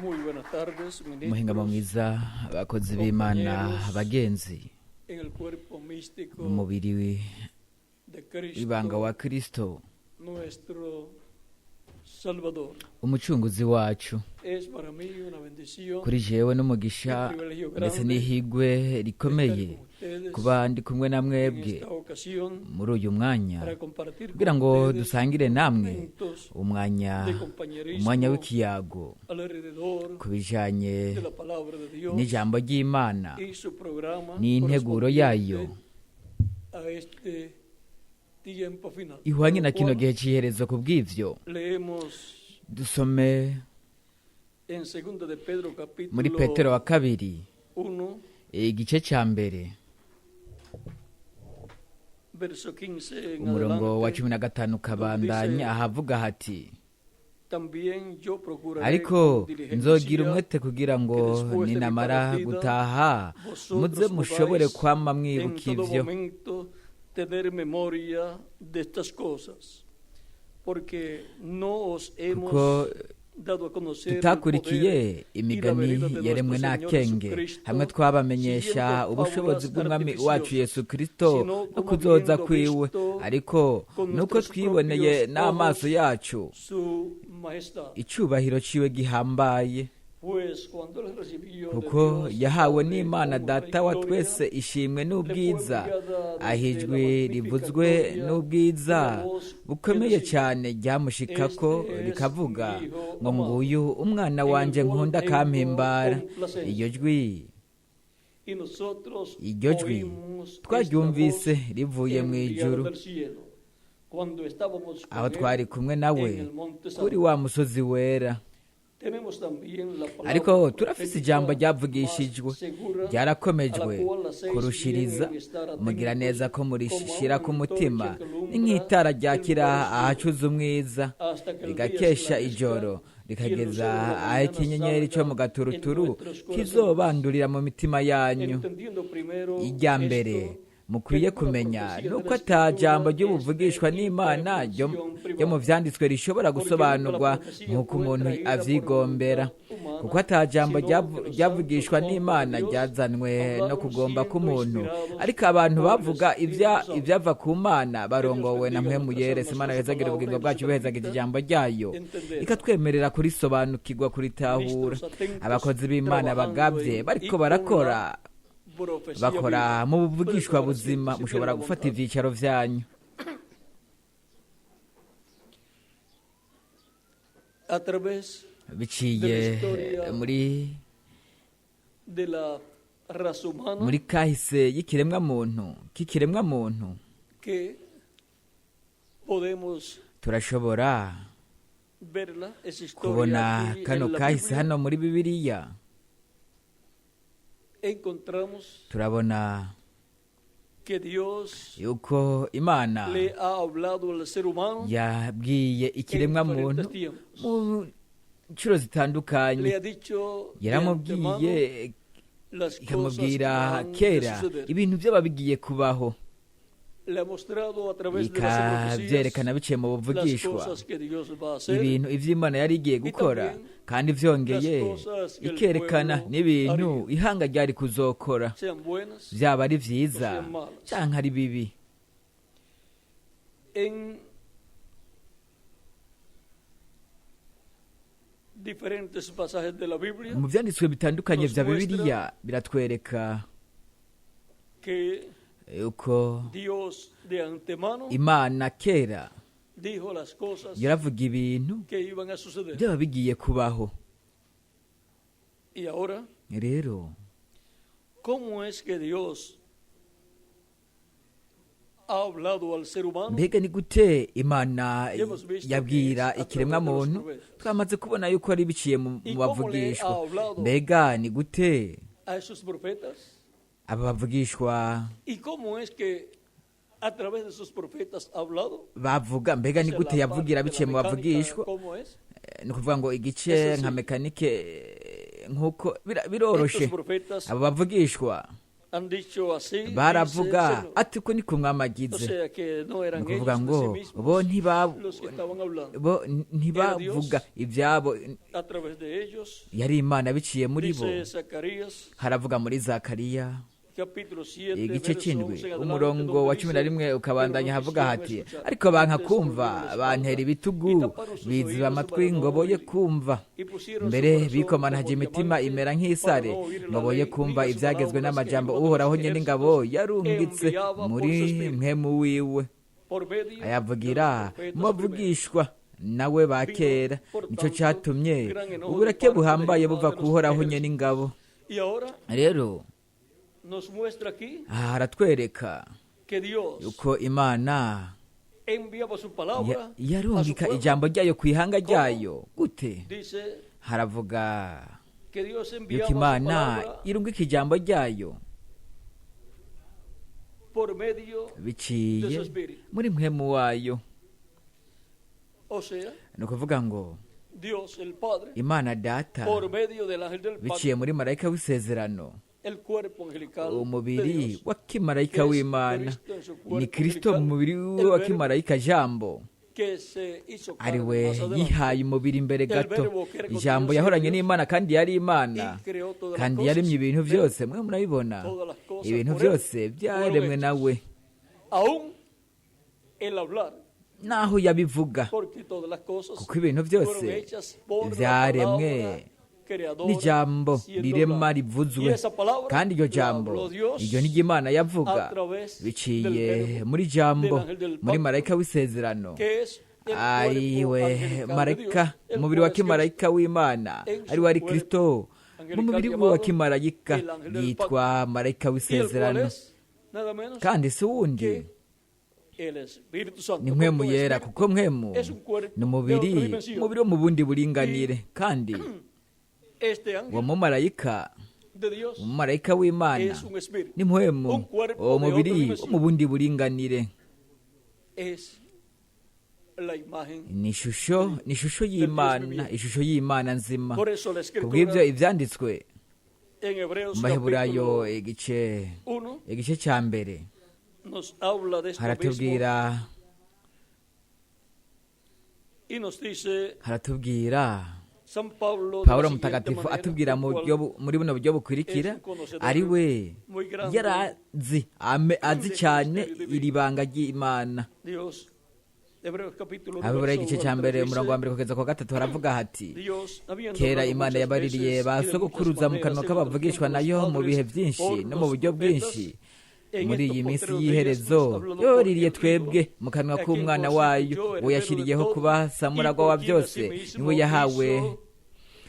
Muy buenas tardes, Umuhingamo ministros, mwiza, abakozi b'Imana, compañeros abagenzi en el cuerpo místico mu mubiri de w'ibanga Cristo, wa Kristo, nuestro Salvador. umucunguzi wacu. Es para mí una bendición Kuri jewe n'umugisha un privilegio ndetse grande n'ihigwe estar rikomeye con ustedes kuba ndi kumwe na en mwebwe esta ocasión muri uyu mwanya para compartir kugira con ngo ustedes dusangire namwe momentos umwanya de umwanya compañerismo w'ikiyago alrededor ku bijanye de la palabra de Dios n'ijambo ry'Imana y su programa n'integuro yayo correspondiente a este tiempo final. ihwanye Por na lo kino cual, gihe c'iherezo. Ku bw'ivyo leemos dusome en segunda de Pedro muri capítulo Petero wa kabiri 1 igice ca mbere verso 15 en umurongo wa adelante, 15 ukabandanya ahavuga hati: también yo procuraré Ariko con diligencia nzogira umwete kugira ngo que después de mi ninamara partida gutaha muze vosotros mushobore podáis kwama en mwibuka todo ivyo, momento tener memoria de estas cosas, porque no os hemos kuko dado a conocer el tutakurikiye poder y la imigani venida de yaremwe nuestro Señor n'akenge Jesucristo hamwe twabamenyesha siguiendo ubushobozi fábulas bw'umwami wacu artificiosas, Yesu Kristo sino no como kuzoza habiendo kwiwe, visto ariko con nuko nuestros twiboneye propios n'amaso ojos yacu su majestad. icubahiro ciwe gihambaye. Pues cuando él recibió de Kuko Dios yahawe Padre n'Imana honra y Data wa gloria, twese ishimwe le fue n'ubwiza, enviada aho desde la ijwi magnífica rivuzwe gloria una n'ubwiza voz que bukomeye decía: cyane ryamushikako Este es rikavuga mi Hijo ngo: amado, Nguyu umwana en el wanje cual nkunda tengo akampimbara. complacencia. Iryo jwi Y nosotros iryo jwi oímos esta twaryumvise voz rivuye mu enviada ijuru del cielo, cuando estábamos aho con twari él kumwe nawe en el monte kuri santo. wa musozi wera. Tenemos también la palabra Ariko turafise ijambo profética más ryavugishijwe segura, a la ryarakomejwe cual hacéis bien kurushiriza, en estar mugira atentos neza ko como a murishishira una ku mutima, antorcha que ni alumbra nk'itara en ryakira lugar oscuro, ahacuze umwiza, hasta que el día rigakesha esclarezca ijoro y el rikageza lucero de la aho mañana ikinyenyeri cyo mu salga en gaturuturu nuestros corazones. kizobandurira mu mitima yanyu. Entendiendo primero Irya mbere esto, que mukwiye ninguna kumenya profecía de nuko la ata jambo Escritura es de ry'ubuvugishwa n'Imana ryo mu interpretación privada, vyanditswe rishobora porque nunca la gusobanurwa profecía nk'uko fue umuntu traída por avyigombera, voluntad humana, kuko ata jambo sino que los santos ryavugishwa hombres de n'Imana Dios ryazanwe no hablaron kugomba siendo k'umuntu, inspirados ariko abantu por el bavuga Espíritu Santo. ivyava ku Mana Que Dios barongowe na bendiga Mpwemu nuestras Yera. almas Imana con su ihezagira palabra ubugingo y nos bwacu buhezagira permita ijambo ryayo entenderla. ikatwemerera kurisobanukirwa, kuritahura. Ministros atentos Abakozi b'Imana trabajando bagavye en y bariko con barakora la profecía bakora viva. mu Pueden buvugishwa tomar buzima. asiento si tienen Mushobora la gufata bondad. ivyicaro vyanyu. A través de la Biciye historia muri de la raza humana muri kahise y'ikiremwa muntu k'ikiremwa muntu que podemos turashobora verla, esa historia kubona aquí kano en la kahise Biblia, hano muri Bibiliya. encontramos Turabona que Dios yuko Imana le ha hablado al ser humano yabwiye en ikiremwa muntu diferentes tiempos. mu nshuro Le zitandukanye, ha dicho de antemano yaramubwiye las cosas que ikamubwira han de kera suceder. ibintu byaba bigiye kubaho, Le ha mostrado a través de las profecías ikabyerekana biciye mu las buvugishwa cosas que Dios va a hacer ibintu ivy'Imana yari igiye y gukora, también kandi las vyongeye cosas que el ikerekana pueblo n'ibintu haría, ihanga ryari kuzokora, sean buenas vyaba ari o vyiza sean malas. canke ari bibi. En diferentes pasajes de la Biblia Mu vyanditswe bitandukanye nos vya muestra Bibiliya biratwereka que uko Dios de antemano Imana kera dijo las cosas yaravuga ibintu que iban a suceder. byaba bigiye kubaho. Y ahora, Rero ¿cómo es que Dios ha hablado al ser humano? mbega ni gute Imana Ya hemos visto que yabwira es a través ikiremwa de los muntu? profetas. Twamaze kubona yuko ari biciye mu ¿Y mu cómo le ha bavugishwa. hablado Mbega ni gute a esos profetas? aba bavugishwa ¿Y cómo es que a través de esos profetas ha hablado? bavuga? Mbega ni Esa es gute la yavugira parte de la biciye mu mecánica, bavugishwa? ¿cómo es? Ni ukuvuga ngo igice Es así. nka mekanike, nk'uko biroroshe Estos profetas abo bavugishwa a Han dicho así, dice el Baravuga Señor. ati ko niko O mwamagize. sea que no Ni eran ukuvuga ellos de ngo sí mismos bo ntiba los que estaban hablando. bo ntibavuga ibyabo, A través de ellos, yari Imana biciye muri bo. dice Zacarías, Haravuga muri Zakariya capítulo 7, igice verso cy'indwi 11 en adelante, umurongo donde wa cumi na dice, rimwe "Pero ukabandanya no havuga quisieron hati escuchar, ariko banka antes kumva volvieron la bantera espalda, ibitugu y taparon sus biziba oídos amatwi para no ngo boye oír, kumva y pusieron su mbere corazón bikomanaje como imitima diamante imera para nk'isare no oír ngo la boye ley kumva ni las ibyagezwe palabras que n'amajambo Jehová de Uhoraho los nyene ingabo ejércitos yarungitse enviaba por muri su espíritu, mpwemu wiwe por medio de los ayavugira profetas mu bavugishwa nawe ba Vino, kera. por Nico tanto, catumye gran enojo de uburake parte de buhambaye Jehová buva de ku los Uhoraho ejércitos. nyene ingabo. Y ahora Rero nos muestra aquí aha haratwereka que Dios yuko Imana enviaba su palabra a su yarungika pueblo. ijambo ryayo ku ihanga ryayo gute? Dice Haravuga que Dios yuko enviaba su Imana palabra irungika ijambo ryayo por medio de biciye su espíritu. muri mpwemu wayo. O sea, Ni ukuvuga ngo Dios el Padre, Imana Data por medio del ángel del pacto, biciye muri marayika w'isezerano, el cuerpo angelical de umubiri Dios, wa kimarayika que es w'Imana, Cristo en su cuerpo ni Kristo mu angelical, mubiri el wiwe wa Verbo kimarayika jambo que se hizo ari carne we más adelante yihaye umubiri imbere El gato, Verbo que era con ijambo Dios, yahoranye Dios, n'Imana kandi yari Imana y creó todas las kandi cosas. yaremye ibintu Pero byose. Mwe murabibona, todas las cosas ibintu por él byose byaremwe fueron hechas. nawe. Aún el hablar, Naho yabivuga, porque todas las cosas kuko ibintu fueron byose hechas por la byaremwe palabra creadora, n'ijambo siendo rirema hablada. Y rivuzwe, esa palabra kandi iryo la jambo habló Dios iryo ni Imana yavuga a través del biciye verbo muri jambo, del ángel del muri pacto, marayika w'isezerano, que es el cuerpo ariwe angelical de marayika, Dios, el umubiri wa cual es Cristo. kimarayika w'Imana, En su ari we ari cuerpo Kristo mu angelical mubiri we wa llamado kimarayika el ángel del yitwa marayika y el cual w'isezerano, es nada menos kandi si wundi que el Espíritu Santo. ni mpwemu Porque un yera, espíritu kuko mpwemu es un cuerpo ni umubiri, de otra dimensión. umubiri wo mu bundi buringanire, kandi Este uwo ángel mumarayika, de Dios umumarayika w'Imana es un espíritu, ni mpwemu, un cuerpo uwo de mubiri otra wo dimensión. mu bundi buringanire Es la imagen. ni ishusho, ni ishusho y'Imana, ishusho y'Imana nzima. Por eso la Kubw'ibyo escritura ibyanditswe en Hebreos mu Baheburayo capítulo igice 1 igice cya mbere nos habla de esto mismo haratubwira y nos dice haratubwira San Pablo de la Pawulo siguiente mutagatifu manera, atubwira el mu cual buryo muri buno buryo bukurikira, es un conocedor ari we muy grande yarazi azi de cyane misterio divino. iri banga ry'Imana. Dios, Hebreos capítulo 1, Abaheburayo verso igice 1 cya al mbere 3 umurongo wa dice, mbere kugeza ku wa gatatu haravuga hati Dios, habiendo kera hablado Imana muchas yabaririye veces ba y de muchas sogokuruza mu maneras kanwa en otros k'abavugishwa tiempos nayo mu bihe padres byinshi por no mu los buryo profetas, bwinshi, en muri estos iyi minsi postreros días y'iherezo nos ha hablado por yobaririye el Hijo, twebwe mu kanwa a quien k'umwana wayo, constituyó uwo heredero de yashyiriyeho todo kuba y samuragwa por wa quien byose, asimismo niwe yahawe hizo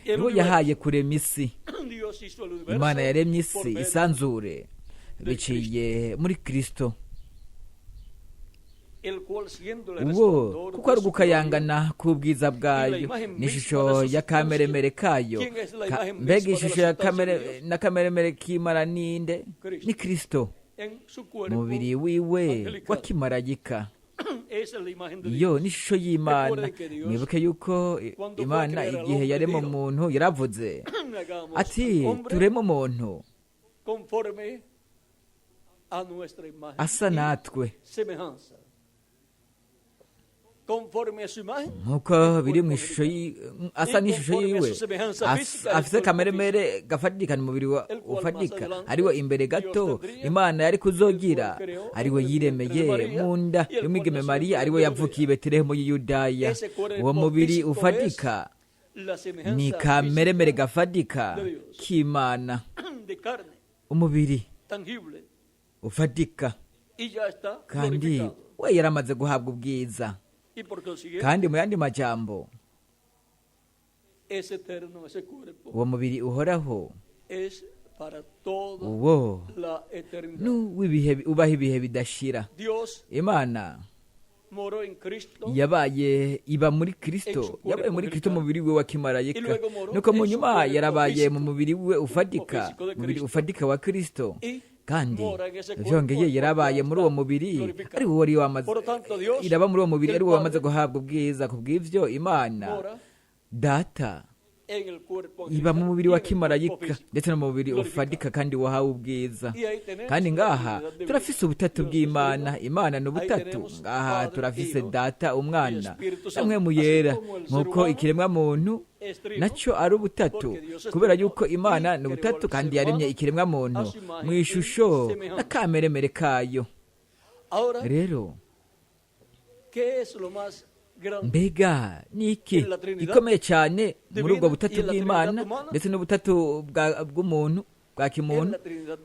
el niwe universo. yahaye kurema isi. Dios hizo el universo Imana yaremye por isi medio isanzure biciye muri Kristo, el cual siendo el uwo resplandor kuko ari de su gloria, ugukayangana k'ubwiza bwayo n'ishusho y'akameremere kayo. Mbega ishusho ya kamere n'akameremere k'Imana ninde? Ni Kristo en su cuerpo umubiri wiwe angelical. wa kimarayika. Esa es la imagen de Iyo Dios. ni ishusho y'Imana. Mwibuke yuko Imana igihe yarema umuntu yaravuze Hagamos ati al hombre tureme umuntu conforme a nuestra imagen asa y natwe semejanza. Conforme a su imagen, nkuko biri mu ishusho asa n'ishusho yiwe, afise akameremere gafatika umubiri ufatika, ariwe imbere gato Imana yari kuzogira, ariwe yiremeye mu nda y'umwigeme Mariya, ariwe yavukiye i Betelehemu y'Iyudaya. Uwo mubiri ufatika la semejanza ni kameremere gafatika k'Imana, física de carne umubiri tangible ufatika, y ya está kandi glorificado. we yaramaze guhabwa ubwiza. Y por consiguiente, Kandi mu yandi majambo, es eterno ese cuerpo, uwo mubiri uhoraho, es para toda uwo la eternidad. n'uw'ibihe ubaho ibihe bidashira. Dios Imana moró en Cristo yabaye iba muri Kristo, yabaye muri Kristo umubiri we wa kimarayika, nuko mu nyuma yarabaye mu mubiri we ufatika, mubiri ufatika wa Kristo, y kandi mora en ese cuerpo vyongeye el cual yarabaye ya muri uwo está mubiri glorificado. ari wo wari wamaze Por lo tanto, Dios, iraba muri uwo mubiri el ari wo wamaze Padre, guhabwa ubwiza. Kubw'ivyo Imana mora Data Iba mu mubiri wa kimarayika ndetse no mu mubiri ufadika kandi wahawe ubwiza. Kandi ngaha turafise ubutatu bw'Imana. Imana ni ubutatu. Ngaha turafise Data, Umwana namwe mu Yera, nk'uko ikiremwa muntu nacyo ari ubutatu, kubera yuko Imana ni ubutatu kandi yaremye ikiremwa muntu mu ishusho n'akameremere kayo. Rero mbega ni iki gikomeye cyane muri ubwo butatu bw'Imana ndetse n'ubutatu bw'umuntu bwa kimuntu?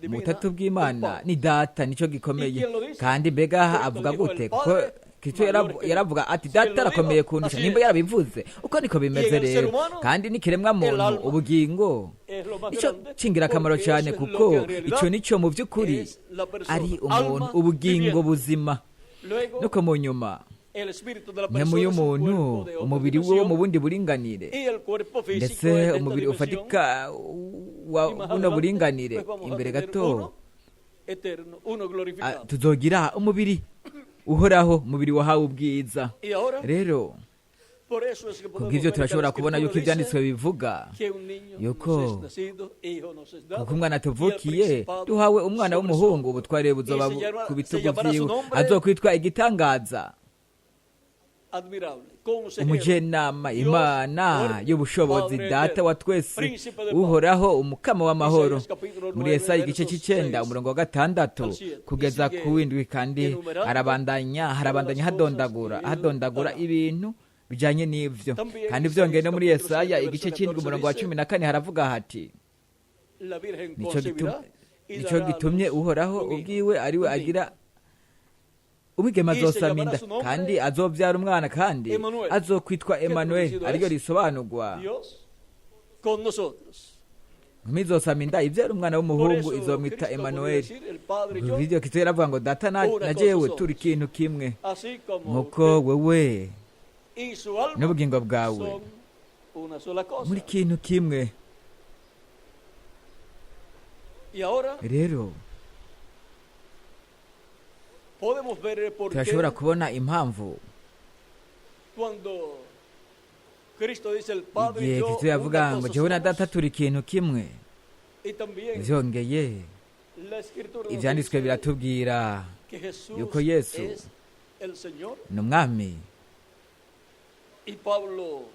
Mu butatu bw'Imana ni Data, nicyo gikomeye. Kandi mbega avuga gute? Kuko Kristo yaravuga ati Data arakomeye kundusha. Nimba yarabivuze, uko niko bimeze rero. Kandi n'ikiremwa muntu, ubugingo, icyo cy'ingirakamaro cyane, kuko icyo nicyo mu by'ukuri ari umuntu, ubugingo buzima. Nuko mu nyuma mpemu y'umuntu, umubiri we wo mu bundi buringanire, ndetse umubiri ufatika wa buno buringanire, imbere gato tuzogira umubiri uhoraho, umubiri wahawe ubwiza. Rero kubw'ibyo turashobora kubona yuko ibyanditswe bivuga yuko kuko umwana tuvukiye, duhawe umwana w'umuhungu, ubutware buzoba ku bitugu byiwe, azokwitwa igitangaza, umujenama, Imana y'ubushobozi, Data wa twese, Uhoraho, umukama w'amahoro. Muri Yesaya igice cy'icenda umurongo wa 6 kugeza ku 7. Kandi harabandanya hadondagura ibintu bijyanye n'ibyo. Kandi byongeye no muri Yesaya igice cy'indwi umurongo wa 14 haravuga hati nicyo gitumye Uhoraho ubwiwe ariwe agira umwigeme azosama inda, kandi azobyara umwana, kandi azokwitwa Emmanuel, ariryo risobanurwa nk'izosama inda ibyara umwana w'umuhungu, izomwita Emmanuel. Ibyo Kristo yaravuga ngo Data na jewe turi ikintu kimwe, nk'uko wewe n'ubugingo bwawe muri kintu kimwe. Rero turashobora kubona impamvu igihe Kristo yavuga ngo jewe na Data turi ikintu kimwe. Byongeye ibyanditswe biratubwira yuko Yesu ni umwami.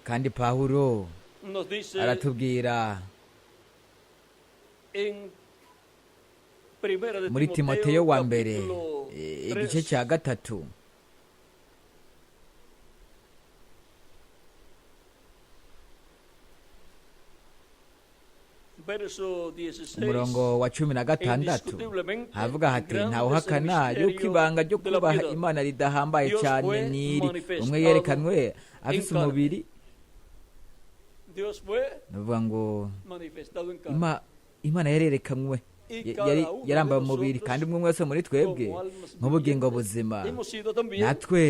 Kandi Pawulo aratubwira muri Timoteyo wa mbere igice cya 3 umurongo wa 16 havuga hati ntawuhakana yuko ibanga ryo kubaha Imana ridahambaye cyane niri umwe yerekanwe afise umubiri. Nuvuga ngo Imana yarerekanwe, yarambaye umubiri, kandi umwe wese muri twebwe nk'ubugingo buzima natwe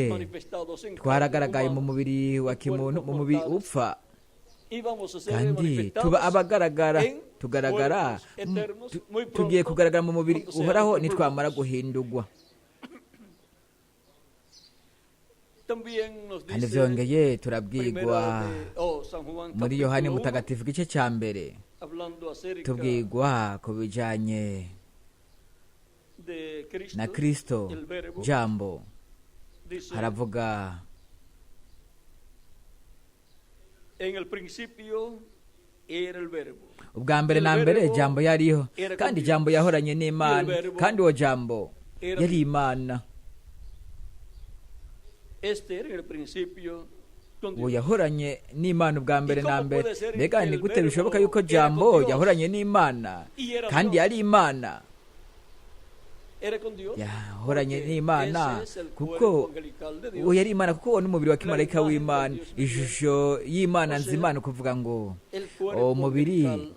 twaragaragaye mu mubiri wa kimuntu, mu mubiri upfa, kandi tuba abagaragara, tugaragara, tugiye kugaragara mu mubiri uhoraho nitwamara guhindurwa. Kandi byongeye turabwirwa muri Yohani Mutagatifu igice cya 1, tubwirwa ku bijyanye na Kristo Jambo. Haravuga ubwa mbere na mbere Jambo yariho, kandi Jambo yahoranye n'Imana, kandi uwo Jambo yari Imana. Uwo yahoranye n'Imana ubwa mbere na mbere. Mbega ni gute bishoboka yuko Jambo yahoranye n'Imana kandi yari Imana? Yahoranye n'Imana kuko uwo yari Imana, kuko uwo n'umubiri wa kimarayika w'Imana, ishusho y'Imana nzimana, ukuvuga ngo uwo mubiri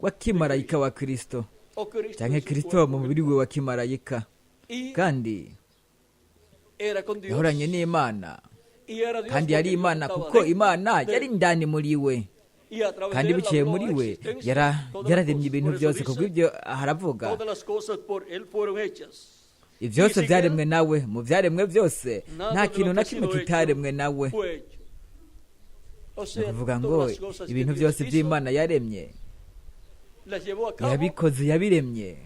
wa kimarayika wa Kristo, cyangwa Kristo mu mubiri we wa kimarayika, kandi yahoranye n'Imana kandi yari Imana, kuko Imana yari indani muri we, kandi biciye muri we yararemye ibintu byose. Kubw'ibyo haravuga ibyose byaremwe nawe, mu byaremwe byose nta kintu na kimwe kitaremwe nawe. Ni ukuvuga ngo ibintu byose by'Imana yaremye, yabikoze, yabiremye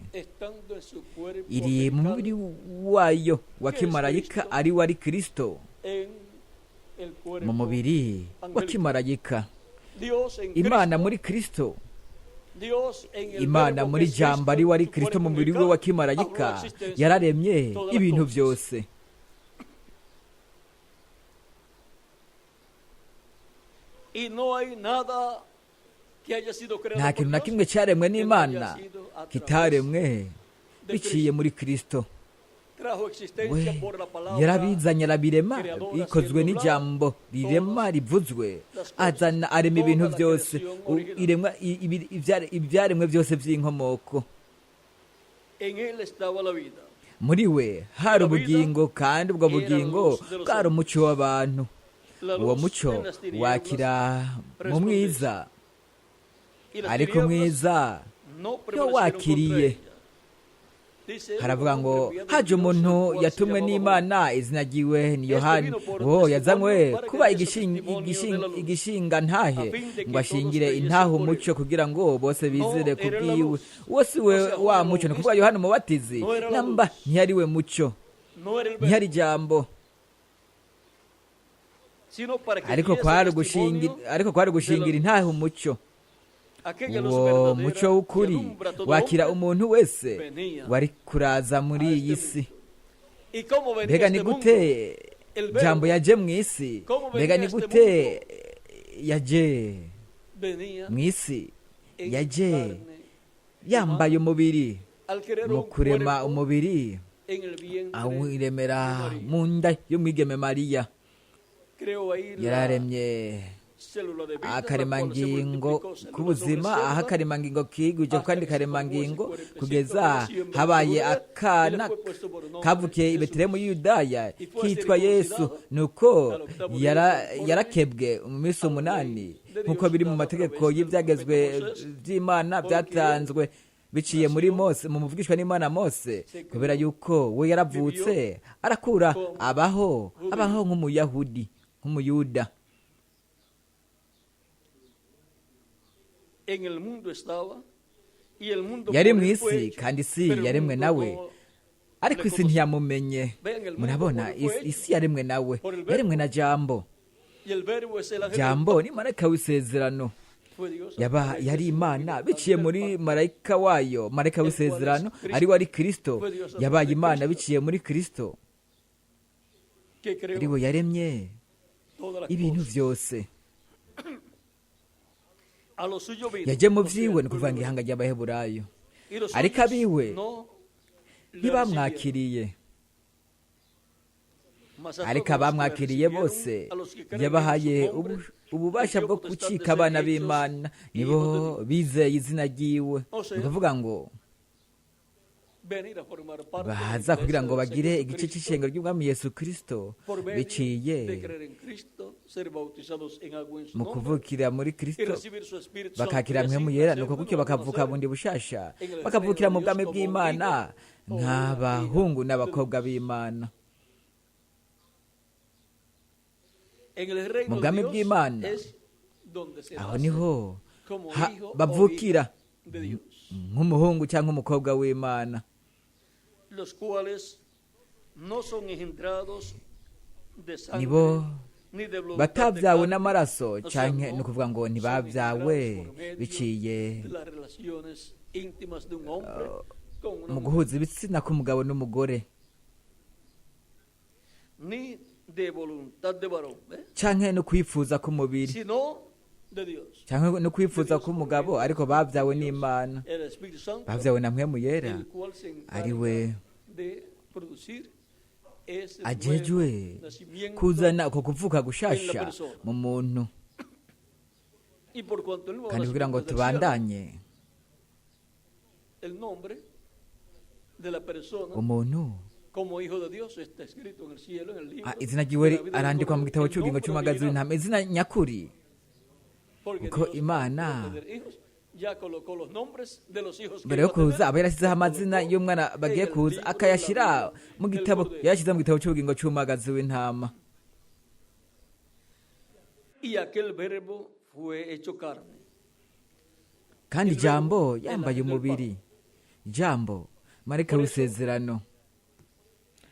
iri mu mubiri wayo wa kimarayika, ari we ari Kirisito mu mubiri wa kimarayika. Imana muri Kirisito, Imana muri Jambo ari we ari Kirisito mu mubiri we wa kimarayika, yararemye ibintu byose. Nta kintu na kimwe cyaremwe n'Imana kitaremwe biciye muri Kirisito. We yarabizanye arabirema, bikozwe n'ijambo rirema rivuzwe, azana arema ibintu byose, ibyaremwe byose by'inkomoko. Muri we hari ubugingo, kandi ubwo bugingo bwari umucyo w'abantu. Uwo mucyo wakira mu mwiza, ariko mwiza yo wakiriye. Haravuga ngo haje umuntu yatumwe n'Imana, izina ryiwe ni Yohani. Uwo yazanywe kuba igishinga ntahe, ngo ashingire intahe umucyo, kugira ngo bose bizere ku bwiwe. Uwo si we wa mucyo, ni ukuvuga Yohani Umubatizi namba ntiyari we mucyo, ntiyari Jambo, ariko kwari gushingira intahe umucyo. Uwo mucyo w'ukuri wakira umuntu wese wari kuraza muri iyi si. Mbega ni gute Jambo yaje mu isi? Mbega ni gute yaje mu isi? Yaje yambaye umubiri. Mu kurema umubiri awiremera mu nda y'umwigeme Mariya. Yararemye akaremangingo k'ubuzima, aho akaremangingo kiguje ku kandi karemangingo, kugeza habaye akana kavukiye i Betelehemu y'Yudaya kitwa Yesu. Nuko yarakebwe mu minsi 8, nk'uko biri mu mategeko y'ibyagezwe by'Imana byatanzwe biciye muri Mose, mu muvugishwa n'Imana Mose, kubera yuko we yaravutse arakura, abaho nk'umuyahudi, nk'umuyuda. Yari mu isi, kandi isi yaremwe nawe, ariko isi ntiyamumenye. Murabona, isi yaremwe nawe, yaremwe na Jambo. Jambo ni marayika w'isezerano. Yari Imana biciye muri marayika wayo, marayika w'isezerano ari we ari Kirisito. Yabaye Imana biciye muri Kirisito, ari we yaremye ibintu byose. Yaje mu byiwe, ni ukuvuga ngo ihanga ry'Abaheburayo, ariko abiwe ntibamwakiriye. Ariko abamwakiriye bose yabahaye ububasha bwo gucika abana b'Imana, nibo bizeye izina ryiwe. Ni ukuvuga ngo baza kugira ngo bagire igice cy'ishengero ry'Umwami Yesu Kirisito biciye mu kuvukira muri Kirisito, bakakira Mpwemu Yera, nuko gutyo bakavuka bundi bushasha, bakavukira mu bwami bw'Imana nk'abahungu n'abakobwa b'Imana. Mu bwami bw'Imana aho niho bavukira nk'umuhungu cyangwa umukobwa w'Imana. Nibo batabyawe n'amaraso, cyangwa ni ukuvuga ngo ntibabyawe biciye mu guhuza ibitsina k'umugabo n'umugore, cyangwa no kwifuza k'umubiri, cyangwa no kwifuza k'umugabo, ariko babyawe n'Imana, babyawe na Mpwemu Yera, ari we ajejwe kuzana uko kuvuka gushasha mu muntu. Kandi kugira ngo tubandanye, umuntu izina ryiwe arandikwa mu gitabo cy'ubugingo cy'umwagazi w'intama, izina nyakuri, kuko Imana mbere yo kuza aba yarashyizeho amazina y'umwana bagiye kuza, akayashyira mu gitabo, yayashyize mu gitabo cy'ubugingo cy'umwagazi w'intama. Y aquel verbo fue hecho carne. Kandi ijambo yambaye umubiri, ijambo marayika w'isezerano.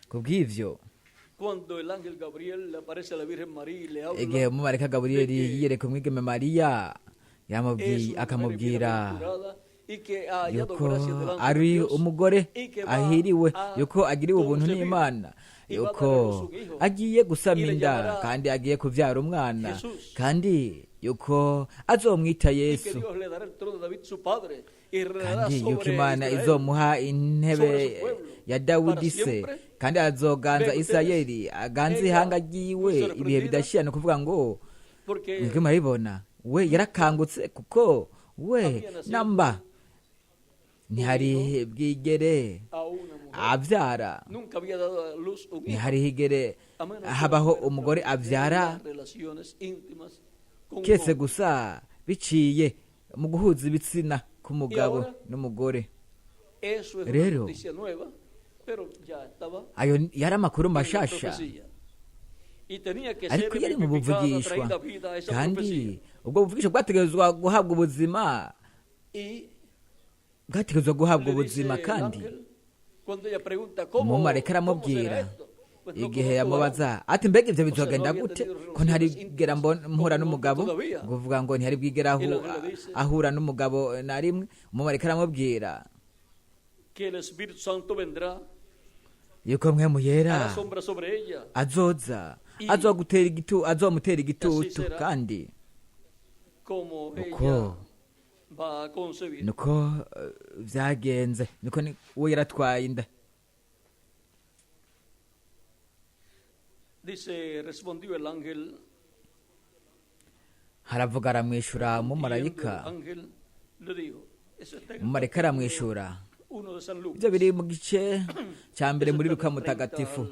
Kubw'ivyo, Cuando el ángel Gabriel le aparece a la Virgen María y le habla igihe umumarayika Gaburiyeli yiyereka umwigeme Mariya, es yamubwiye una mujer akamubwira bienaventurada y que ha hallado yuko gracia delante de ari Dios umugore y que va ahiriwe, a yuko agiriwe ubuntu concebir n'Imana, y va a dar a yuko luz un hijo agiye gusama y le inda llamará kandi agiye kuvyara umwana, Jesús. kandi yuko azomwita y que Yesu, Dios le dará el trono de David su padre y reinará kandi yuko sobre Imana Israel izomuha intebe sobre su pueblo, ya Dawidi para se, siempre. kandi azoganza Vean ustedes, Isirayeli, aganze ella ihanga ryiwe fue ibihe sorprendida bidashira. Ni ukuvuga ngo porque mwebwe murabibona, we yarakangutse kuko we Había nacido namba ntihari bwigere a una mujer abyara, nunca había dado a luz un hijo ntihari higere a menos que la habaho mujer umugore abyara tenga relaciones íntimas con un kese hombre. gusa biciye mu guhuza ibitsina k'umugabo n'umugore. Eso es una Rero, noticia nueva, pero ya estaba ayo yari amakuru en la mashasha, profecía. Y tenía que ser ariko yari mu vivificada, buvugishwa, traída vida a esa kandi profecía. ubwo buvugishwa bwategerezwa guhabwa ubuzima, Y bwategerezwa guhabwa le dice ubuzima. el Kandi ángel, cuando ella pregunta, ¿cómo, umumarayika cómo será aramubwira esto? Pues no igihe conozco varón. yamubaza ati mbega ivyo bizogenda no había gute tenido ko ntarigera relaciones mpura con un n'umugabo? hombre todavía. Kuvuga ngo ntihari bwigera El ángel le dice ahura n'umugabo na rimwe. Umumarayika aramubwira que el Espíritu Santo vendrá yuko mwe a muyera la sombra sobre ella. azoza I- azogutera igitu azomutera igitutu, será. kandi Como uko ella va a concebir. nuko vyagenze, nuko we yaratwaye inda. Dice, respondió el ángel, Haravuga aramwishura y el umumarayika, ángel le dijo, eso está en el umumarayika aramwishura. 1 de San Lucas. Ivyo biri mu gice ca mbere Eso muri está Luka del 30 mutagatifu,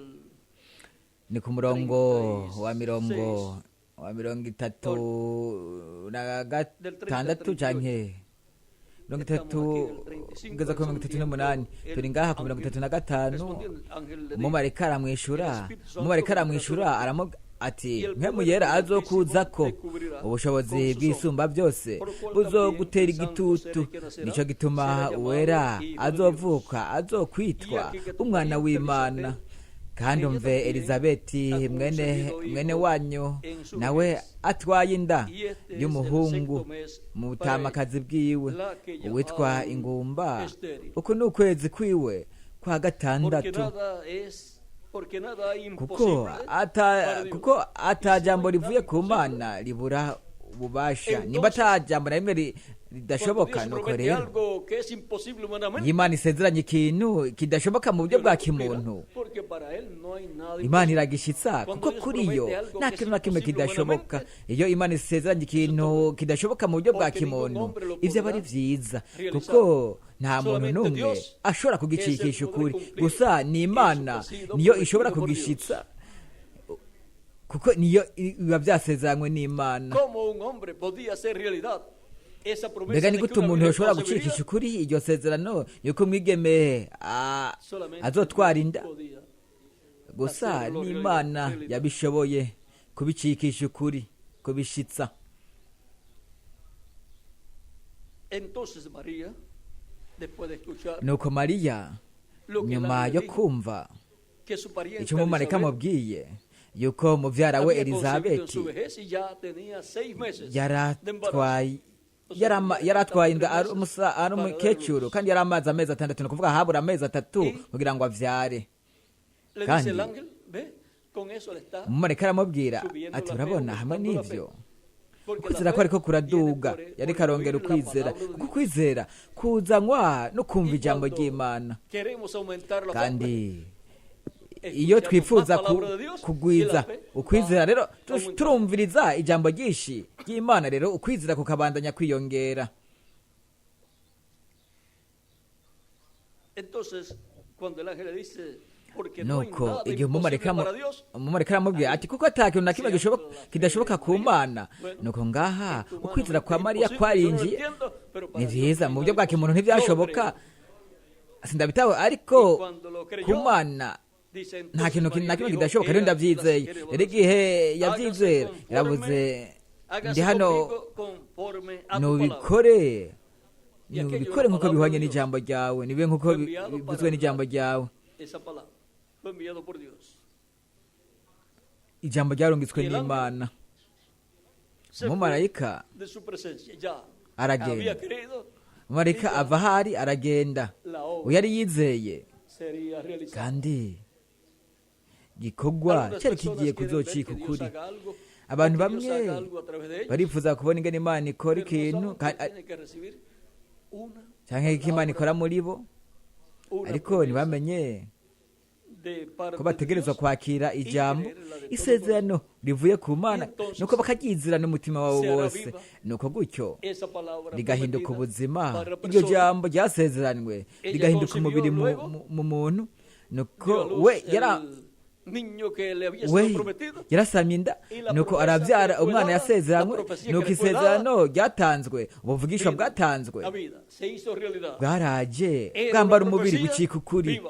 ni ku murongo wa 36 canke 30 kugeza ku 38. Turi ngaha ku 35. Respondió el ángel le dijo, Umumarayika aramwishura, umumarayika aramwishura aramu ati mpemu yera azokuzako, ubushobozi bw'isumba byose buzogutera igitutu, nico gituma uwera azovuka azokwitwa umwana w'Imana. Kandi umve Elizabeti mwene wanyu nawe atwaye inda y'umuhungu mu butamakazi bwiwe, uwitwa ingumba, uku ni ukwezi kwiwe kwa porque gatandatu, nada es, porque nada hay kuko imposible ata para Dios. kuko ata jambo rivuye ku Mana ribura ububasha. Nimba ata jambo na rimwe Cuando ridashoboka, Dios nuko promete rero algo que es imposible humanamente, iyo Imana isezeranye ikintu kidashoboka mu buryo Dios bwa lo cumplirá, kimuntu, porque para él no hay nada Imana imposible. iragishitsa, Cuando kuko Dios kuri yo promete algo nta que es kintu na kimwe imposible kidashoboka. humanamente, Iyo Imana isezeranye ikintu kidashoboka mu buryo bwa Porque ningún kimuntu, hombre lo ivyo aba ari podrá vyiza, realizar. kuko nta muntu Solamente n'umwe Dios ashobora es el kugicikisha poder ukuri. cumplir Gusa ni Imana eso que ha sido niyo ishobora prometido por Dios. kugishitsa, kuko niyo biba byasezeranywe n'Imana. ¿Cómo un hombre podía hacer realidad esa promesa Mbega ni de que gute una umuntu virgen yoshobora concebiría? gucikisha ukuri iryo sezerano yuko umwigeme Solamente azotwara Dios inda? podía. Gusa hacerlo n'Imana realidad. yabishoboye kubicikisha ukuri, kubishitsa. Entonces María, después de escuchar Nuko Mariya lo que el nyuma ángel yo le dijo, kumva que su pariente icyo umumarayika Elizabeth amubwiye yuko muvyara we había concebido en Elizabeti su vejez y ya tenía 6 meses de embarazo. yaratwaye yaratwaye inda ari ari umukecuru, kandi yari amaze amezi 6, ni ukuvuga habura amezi 3 kugira ngo avyare. Le dice Kandi el ángel, ve, con eso le está umumarayika aramubwira subiendo ati la fe, urabona hamwe aumentando la fe. n'ivyo Porque la ukwizera fe ko ariko viene kuraduga, yariko por arongera oír la ukwizera, palabra de kuko Dios. ukwizera kuzanwa no kumva Y ijambo cuando ry'Imana. queremos aumentar la fe, Kandi iyo escuchamos twifuza más palabra de Dios y kugwiza la fe va ukwizera rero aumentando. turumviriza ijambo ryinshi ry'Imana, rero ukwizera kukabandanya kwiyongera. Entonces, cuando el ángel le dice, porque no hay Nuko nada igihe imposible umumarayika para Dios, umumarayika aramubwira ati kuko ata kintu na kimwe se ancla la fe kidashoboka de ku María. Mana, Bueno, nuko ngaha es ukwizera kwa humanamente Mariya imposible, yo no lo kwarinjiye. entiendo, pero Ni para Dios vyiza no hay mu buryo nada bwa kimuntu imposible. Yo lo ntivyashoboka, creo. sindabitaho, ariko Y cuando lo creyó, ku Mana dice, nta entonces kintu María na kimwe dijo, kidashoboka. Rero "He aquí la ndavyizeye. sierva Rero de igihe Dios. yavyizera Hágase yaravuze conforme Ndi hano nubikore, nubikore nk'uko bihwanye n'ijambo ryawe, nibe nk'uko bivuzwe n'ijambo ryawe. Ijambo ryarungitswe n'Imana. Umumarayika aragenda, umumarayika ava ahari aragenda, uwo yari yizeye, kandi gikorwa cyari kigiye kuzocika ukuri. Abantu bamwe barifuza kubona ingene Imana ikora ikintu cyangwa ko Imana ikora muri bo, ariko ntibamenye ko bategerezwa kwakira ijambo, isezerano rivuye ku Mana, nuko bakaryizera n'umutima wabo wose, nuko gutyo rigahinduka ubuzima. Iryo jambo ryasezeranywe rigahinduka umubiri mu muntu, nuko we yarasamye inda, nuko arabyara umwana yasezeranywe, nuko isezerano ryatanzwe, ubuvugishwa bwatanzwe bwaraje bwambara umubiri bucika ukuri,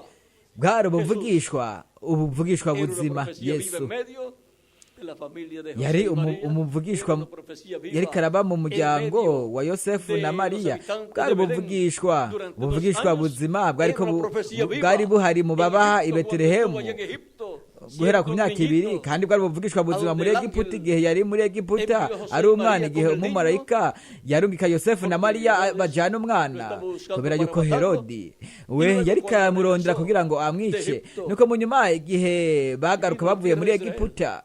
bwari ubuvugishwa, ubuvugishwa buzima. Yesu yari umuvugishwa, yari karaba mu muryango wa Yosefu na Mariya. Bwari ubuvugishwa, ubuvugishwa buzima bwari buhari mu babaha i Betelehemu guhera ku myaka 2, kandi bwari buvugishwa buzima muri Egiputa igihe yari muri Egiputa ari umwana, igihe umumarayika yarungika Yosefu na Mariya bajana umwana, kubera yuko Herodi we yari karamurondera kugira ngo amwice. Nuko mu nyuma igihe bagaruka bavuye muri Egiputa,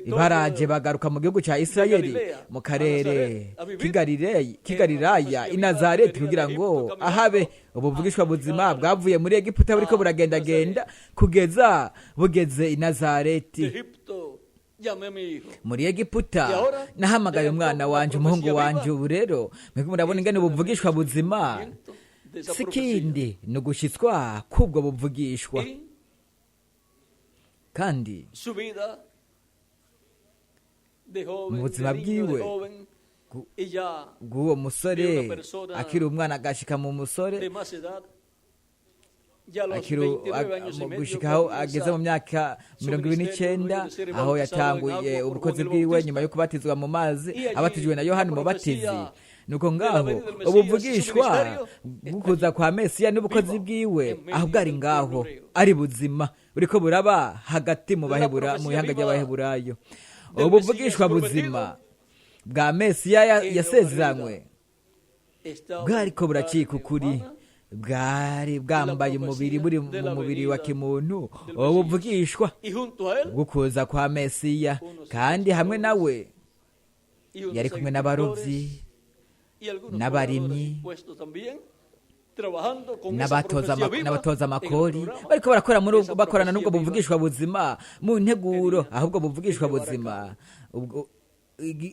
baraje bagaruka mu gihugu cya Isirayeli, mu karere k'Igalilaya i Nazareti, kugira ngo ahabe ubuvugishwa buzima bwavuye muri Egiputa buriko buragendagenda kugeza bugeze i Nazareti. Muri Egiputa nahamagaye umwana wanje, umuhungu wanje. Ubu rero mwebwe murabona ingene ubuvugishwa buzima si kindi ni ugushyitswa k'ubwo buvugishwa, kandi mu buzima bwiwe bw'uwo musore akiri umwana agashika mu musore, gushikaho ageze mu myaka 29, aho yatanguye ubukozi bwiwe nyuma yo kubatizwa mu mazi, abatijwe na Yohana Umubatizi. Nuko ngaho ubuvugishwa bw'ukuza kwa Mesiya n'ubukozi bwiwe aho bwari ngaho ari buzima buriko buraba hagati mu mu ihanga ry'Abaheburayo. Ubuvugishwa buzima bwa Mesiya yasezeranywe bwariko buracika ukuri, bwari bwambaye umubiri, buri mu mubiri wa kimuntu, ubuvugishwa bw'ukuza kwa Mesiya. Kandi hamwe nawe yari kumwe n'abarovyi n'abarimyi n'abatoza amakori, bariko barakora bakorana n'ubwo buvugishwa buzima mu nteguro, ahubwo buvugishwa buzima,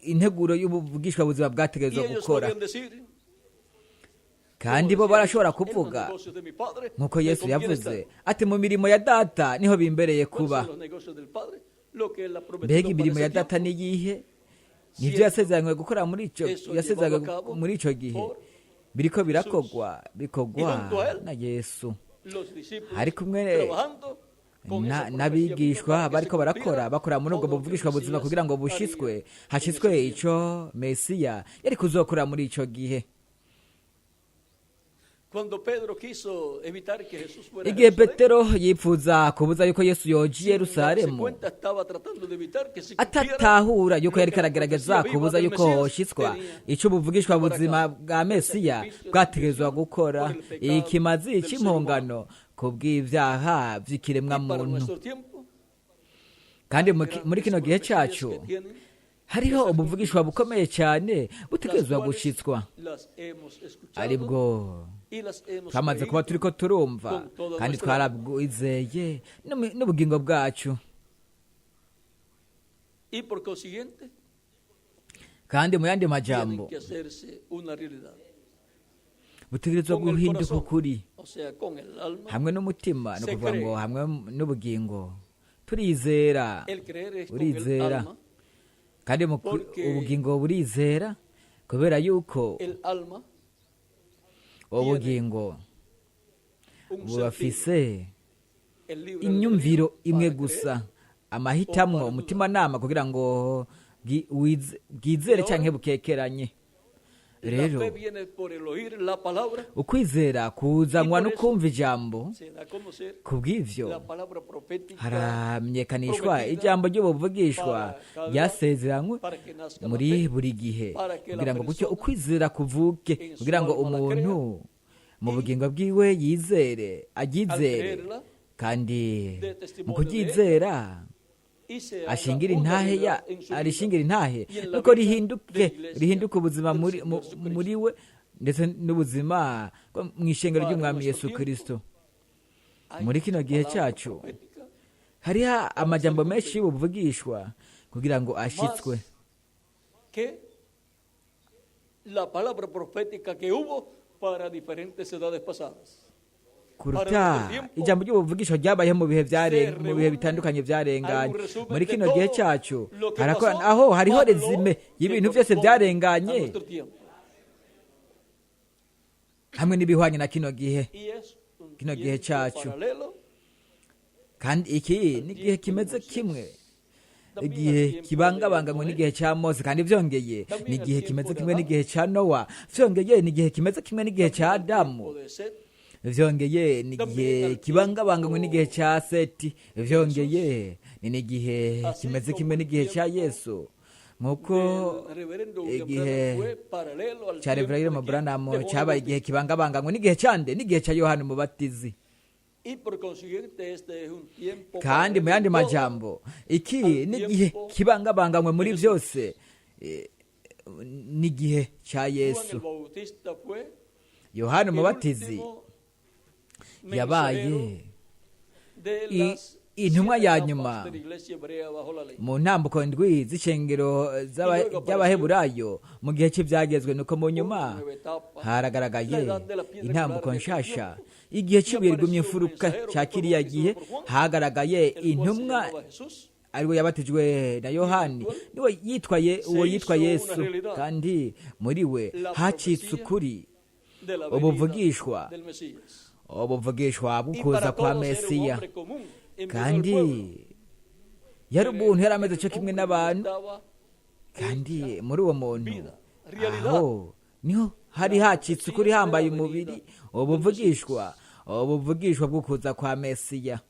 integuro y'ubuvugishwa buzima bwategerezwa gukora. Kandi bo barashobora kuvuga nk'uko Yesu yavuze ati mu mirimo ya Data niho bimbereye kuba. Mbega imirimo ya Data ni iyihe? Nibyo yasezeranywe gukora muri ico, yasezeranywe muri ico gihe, biriko birakogwa, bikogwa na Yesu. Ari kumwe n'abigishwa bariko barakora, bakora muri ubwo buvugishwa buzima kugira ngo bushitswe, hashitswe ico Mesiya yari kuzokora muri ico gihe. Igihe Petero yipfuza kubuza yuko Yesu yoja i Yerusalemu, atatahura yuko yariko aragerageza kubuza yuko hoshitswa ico ubuvugishwa buzima bwa Mesiya bwategerezwa gukora, ikimazi c'impongano kubw'ivyaha vy'ikiremwa muntu. Kandi muri kino gihe cacu hariho ubuvugishwa bukomeye cyane butegerezwa gushitswa, aribwo twamaze kuba turiko turumva kandi twarabwizeye n'ubugingo bwacu. Kandi mu yandi majambo butegerezwa guhinduka ukuri hamwe n'umutima, ni ukuvuga ngo hamwe n'ubugingo turizera, urizera, kandi ubugingo burizera kubera yuko ubugingo bubafise inyumviro imwe gusa, amahitamwo, umutimanama kugira ngo Bwizere cyangwa bukekeranye. La Rero fe viene por el oír la palabra. ukwizera kuzanwa no kumva ijambo. Se da a conocer Ku bw'ivyo la palabra profética haramenyekanishwa ijambo ry'ubuvugishwa ryasezeranywe para que nazca la muri fe buri gihe, kugira ngo gutyo ukwizera kuvuke, kugira ngo umuntu mu bugingo bwiwe yizere, aryizere, kandi mu kuryizera y se haga ashingira una intahe ya realidad en su vida. arishingira intahe, Y en la nuko vida rihinduke de iglesia rihinduke ubuzima del muri Señor Jesucristo. muri we ndetse n'ubuzima bwo mu ishengero Para ry'umwami nuestro Yesu tiempo Kristo. Hay Muri kino gihe palabra cyacu profética hariho amajambo menshi y'ubuvugishwa kugira ngo ashitswe más que la palabra profética que hubo para diferentes edades pasadas. Kuruta ijambo ry'ubuvugishwa ryabayeho mu bihe mu bihe bitandukanye byarenganye. Muri kino gihe cyacu Lo que harakora pasó, aho hariho más lo rezime que y'ibintu byose corresponde a byarenganye nuestro tiempo. hamwe n'ibihwanye na kino gihe, Y es un kino gihe tiempo cyacu. paralelo Kandi iki ni igihe kimeze kimwe, también al igihe tiempo de kibangabanganywe Noé, n'igihe cya Mose, kandi byongeye ni igihe kimeze kimwe n'igihe cya Nowa, byongeye ni igihe kimeze kimwe n'igihe cya también al Adamu, tiempo de Set, vyongeye ni igihe kibangabanganywe n'igihe cya Seti, vyongeye ni n'igihe kimeze kimwe n'igihe cya Yesu, nk'uko del reverendo William igihe Branham fue paralelo al cya tiempo Reverendo de quién? Branham De Juan cyabaye igihe Bautista. kibangabanganywe n'igihe cya nde? N'igihe cya Yohana Umubatizi. Y por consiguiente este es un tiempo Kandi mu paralelo yandi en todo majambo, iki ni igihe kibangabanganywe muri byose, n'igihe cya Juan Yesu. el Bautista fue Yohana el Umubatizi último yabaye mensajero de las intumwa siete ya etapas nyuma de la iglesia hebrea bajo la ley. mu ntambuko ndwi z'ishengero ry'Abaheburayo mu gihe cy'ibyagezwe. Nuko mu nyuma Una nueva etapa, haragaragaye intambuko nshasha, igihe cy'ibuye rigumye imfuruka cya kiriya gihe. Hagaragaye el cual se intumwa llamaba Jesús, ariwe yabatijwe na Yohani, niwe yitwaye uwo yitwa Yesu, kandi muri we hacitse ukuri, de la venida ubuvugishwa del Mesías. ubuvugishwa Y bw'ukuza para kwa todos era un Mesiya. hombre común en medio del Kandi pueblo. yari umuntu, yari ameze El cyo kimwe hombre n'abantu, estaba kandi muri uwo muntu vida, realidad. aho niho hari hacitse ukuri hambaye umubiri, ubuvugishwa bw'ukuza kwa Mesiya.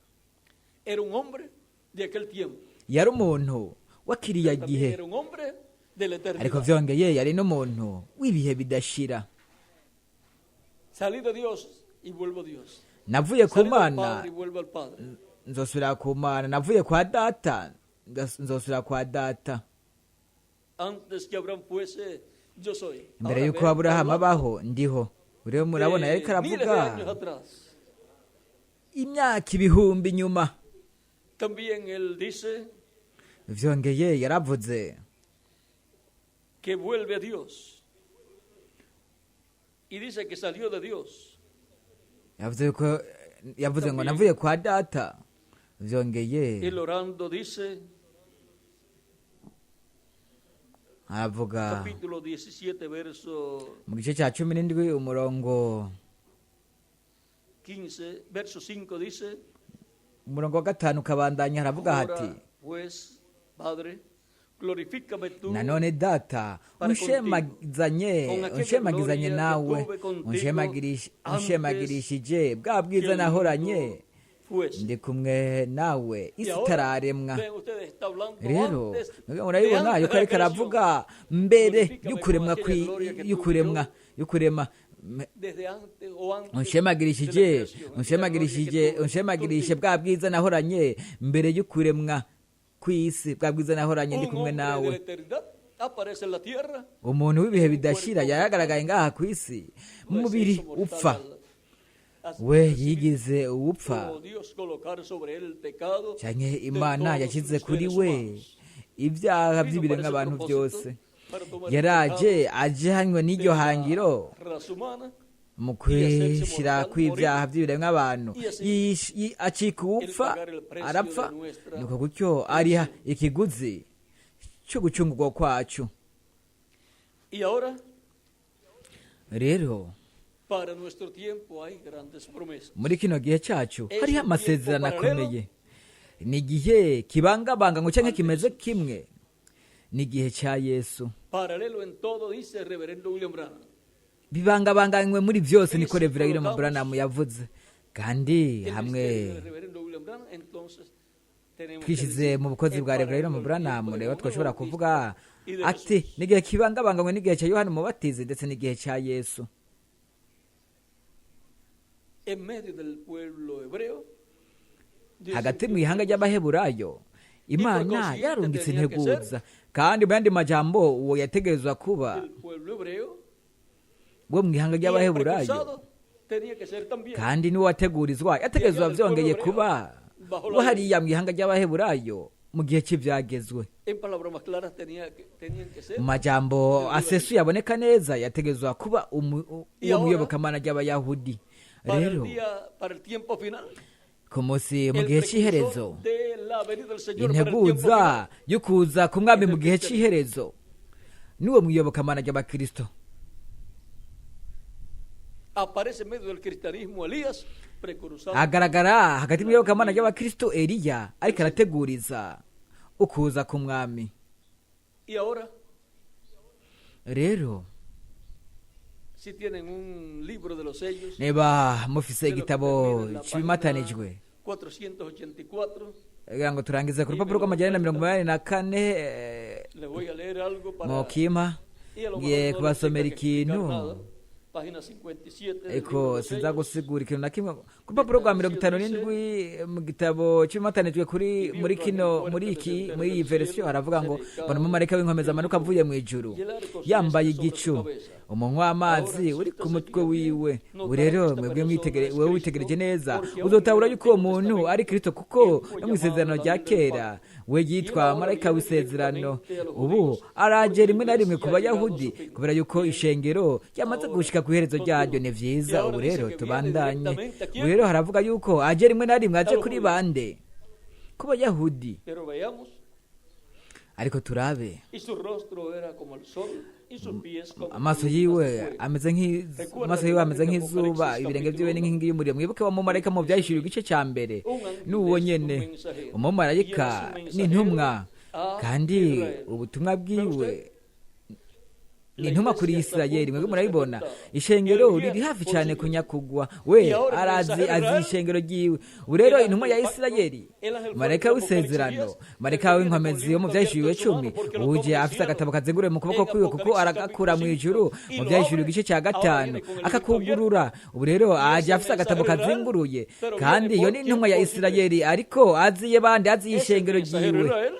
Era un hombre de aquel tiempo. Yari umuntu wa kiriya También gihe, era un hombre de la ariko eternidad. vyongeye yari n'umuntu w'ibihe bidashira. Salí de Dios y vuelvo a Dios. Navuye ku Salí del Mana, Padre y vuelvo al Padre. nzosubira ku Mana. Navuye kwa Data, nzosubira kwa Data. Antes que Abraham fuese, yo soy. Mbere Ahora y'uko ve, Aburahamu hablando abaho, ndiho. Rero murabona de yariko miles de aravuga años atrás. imyaka ibihumbi inyuma. También él dice Vyongeye yaravuze que vuelve a Dios. Y dice que salió de Dios. yavuze ko, yavuze ngo navuye kwa Data. Vyongeye Él orando dice, aravuga capítulo 17, verso mu gice cya 17 umurongo 15, verso 5 dice, umurongo wa 5 ukabandanya, haravuga hati: ahora pues, Padre, glorifícame tú Nanone Data, para unshemagizanye con aquella unshemagizanye gloria que nawe, tuve contigo unshemagirishije bwa que bwiza el nahoranye mundo fuese. ndi kumwe nawe Y isi ahora, itararemwa. ven, ustedes está hablando Rero antes mwebwe de murabibona antes yuko de la ariko creación. aravuga mbere Glorifícame y'ukuremwa con aquella gloria que tuve y'ukuremwa yo y'ukurema desde antes o antes de la unshemagirishije creación, aquella gloria que unshemagirishije tuve unshimagirishe contigo. bwa bwiza nahoranye mbere y'ukuremwa kw'isi, bwa bwiza nahoranye ndi Un kumwe hombre de la nawe. eternidad aparece en la tierra Umuntu w'ibihe bidashira yaragaragaye ngaha ku isi mu pues se mubiri hizo mortal upfa. al We yigize uwupfa, como Dios colocar sobre él el pecado canke de Imana todos yashyize los kuri seres we humanos. ibyaha Vino para by'ibiremwa ese abantu propósito, byose. para tomar el Yaraje pecado aje hanywe de n'iryo la hangiro raza humana mu y hacerse kwishira mortal, kw'ibyaha morir by'ibiremwa abantu, y así acika él uwupfa, pagar el precio arapfa, de nuestra nuko gutyo ariha redención. ikiguzi cyo gucungurwa kwacu. Y ahora, Rero para nuestro tiempo hay grandes promesas. muri kino gihe cyacu Es hariho un tiempo amasezerano paralelo akomeye. Ni igihe kibangabanga ngo canke al de kimeze Jesús. kimwe n'igihe cya Yesu. Paralelo en todo, dice el reverendo William Branham. Bibangabanganywe muri byose, niko Reverend William Branham yavuze. Kandi El hamwe ministerio del reverendo William Branham, entonces, tenemos que twishize decir, mu bukozi es bwa Reverend paralelo William al Branham, tiempo de rero Juan twashobora Bautista kuvuga y de ati Jesús. n'igihe kibangabanganywe n'igihe cya Yohana Umubatizi ndetse n'igihe cya Yesu. En medio del pueblo hebreo, Dios Hagati envió mu ihanga ry'Abaheburayo, Imana yarungitse integuza, kandi mu yandi majambo uwo yategerezwa kuba del pueblo hebreo wo mu ihanga y el ry'Abaheburayo, precursado tenía que ser también kandi niwe wategurizwa yategerezwa byongeye kuba wo hariya mu ihanga ry'Abaheburayo mu gihe cy'ibyagezwe. En palabras más claras, tenían que ser Mu majambo asesuye aboneka neza, yategerezwa kuba uwo muyobokamana ry'Abayahudi. para el Rero día, para el tiempo final, ku munsi mu el gihe precursor cy'iherezo, de la venida del Señor para el tiempo integuza final, yo kuza ku mwami mu gihe cy'iherezo niwo muyobokamana ry'Abakristo. Aparece en medio del cristianismo Elías precursado Agaragara hagati mu iyobokamana ry'Abakristo Eliya ariko arateguriza ukuza ku mwami. Y ahora, Rero si tienen un libro de los sellos, niba mufise de lo que igitabo termina en la cy'ibimatanijwe, página 484, kugira ngo turangize ku rupapuro rw'amajyana na 84, les voy a leer algo para mukima y a lo mejor ngiye no les kubasomera tenga que explicar ikintu. nada. Página 57 del Eko libro de los sinza sellos. gusigura ikintu na kimwe. Ku rupapuro rwa 57 mu gitabo cy'ibimatanijwe kuri muri kino muri iki muri iyi verisiyo haravuga ngo: mbona umumarayika w'inkomezi amanuka avuye mu ijuru, yambaye igicu, umunywa w'amazi uri ku mutwe wiwe. Ubu rero mwebwe mwitegere, wewe witegereje neza uzotahura yuko uwo muntu ari Kristo, kuko no mu isezerano rya kera we yitwa marayika w'isezerano. Ubu araje rimwe na rimwe ku Bayahudi kubera yuko ishengero ryamaze gushika ku iherezo ryaryo. Ni vyiza, ubu rero tubandanye. Ubu rero haravuga yuko aje rimwe na rimwe. Aje kuri bande? Ku Bayahudi. Pero veamos, Ariko turabe. y su rostro era como el sol, y sus pies como Amaso columnas de yiwe fuego. ameze amaso yiwe ameze nk'izuba, ibirenge byiwe ni nk'inkingi y'umuriro. Mwibuke wa mumarayika mu Byahishuriwe igice cya mbere, n'uwo nyene umumarayika ni intumwa, kandi ubutumwa bwiwe ni intumwa kuri Isirayeli. Mwebwe murabibona, ishengero riri hafi cyane kunyakugwa. We arazi, azi ishengero ryiwe. Ubu rero intumwa ya Isirayeli, marayika w'isezerano, marayika w'inkomezi yo mu Byahishuriwe 10, uje afite agatabo kazenguruye mu kuboko kwiwe, kuko aragakura mu ijuru mu Byahishuriwe igice cya 5 akakugurura. Ubu rero aje afite agatabo kazenguruye, kandi iyo ni intumwa ya Isirayeli, ariko aziye bande? Aziye Es el ishengero mensajero ryiwe. Israel,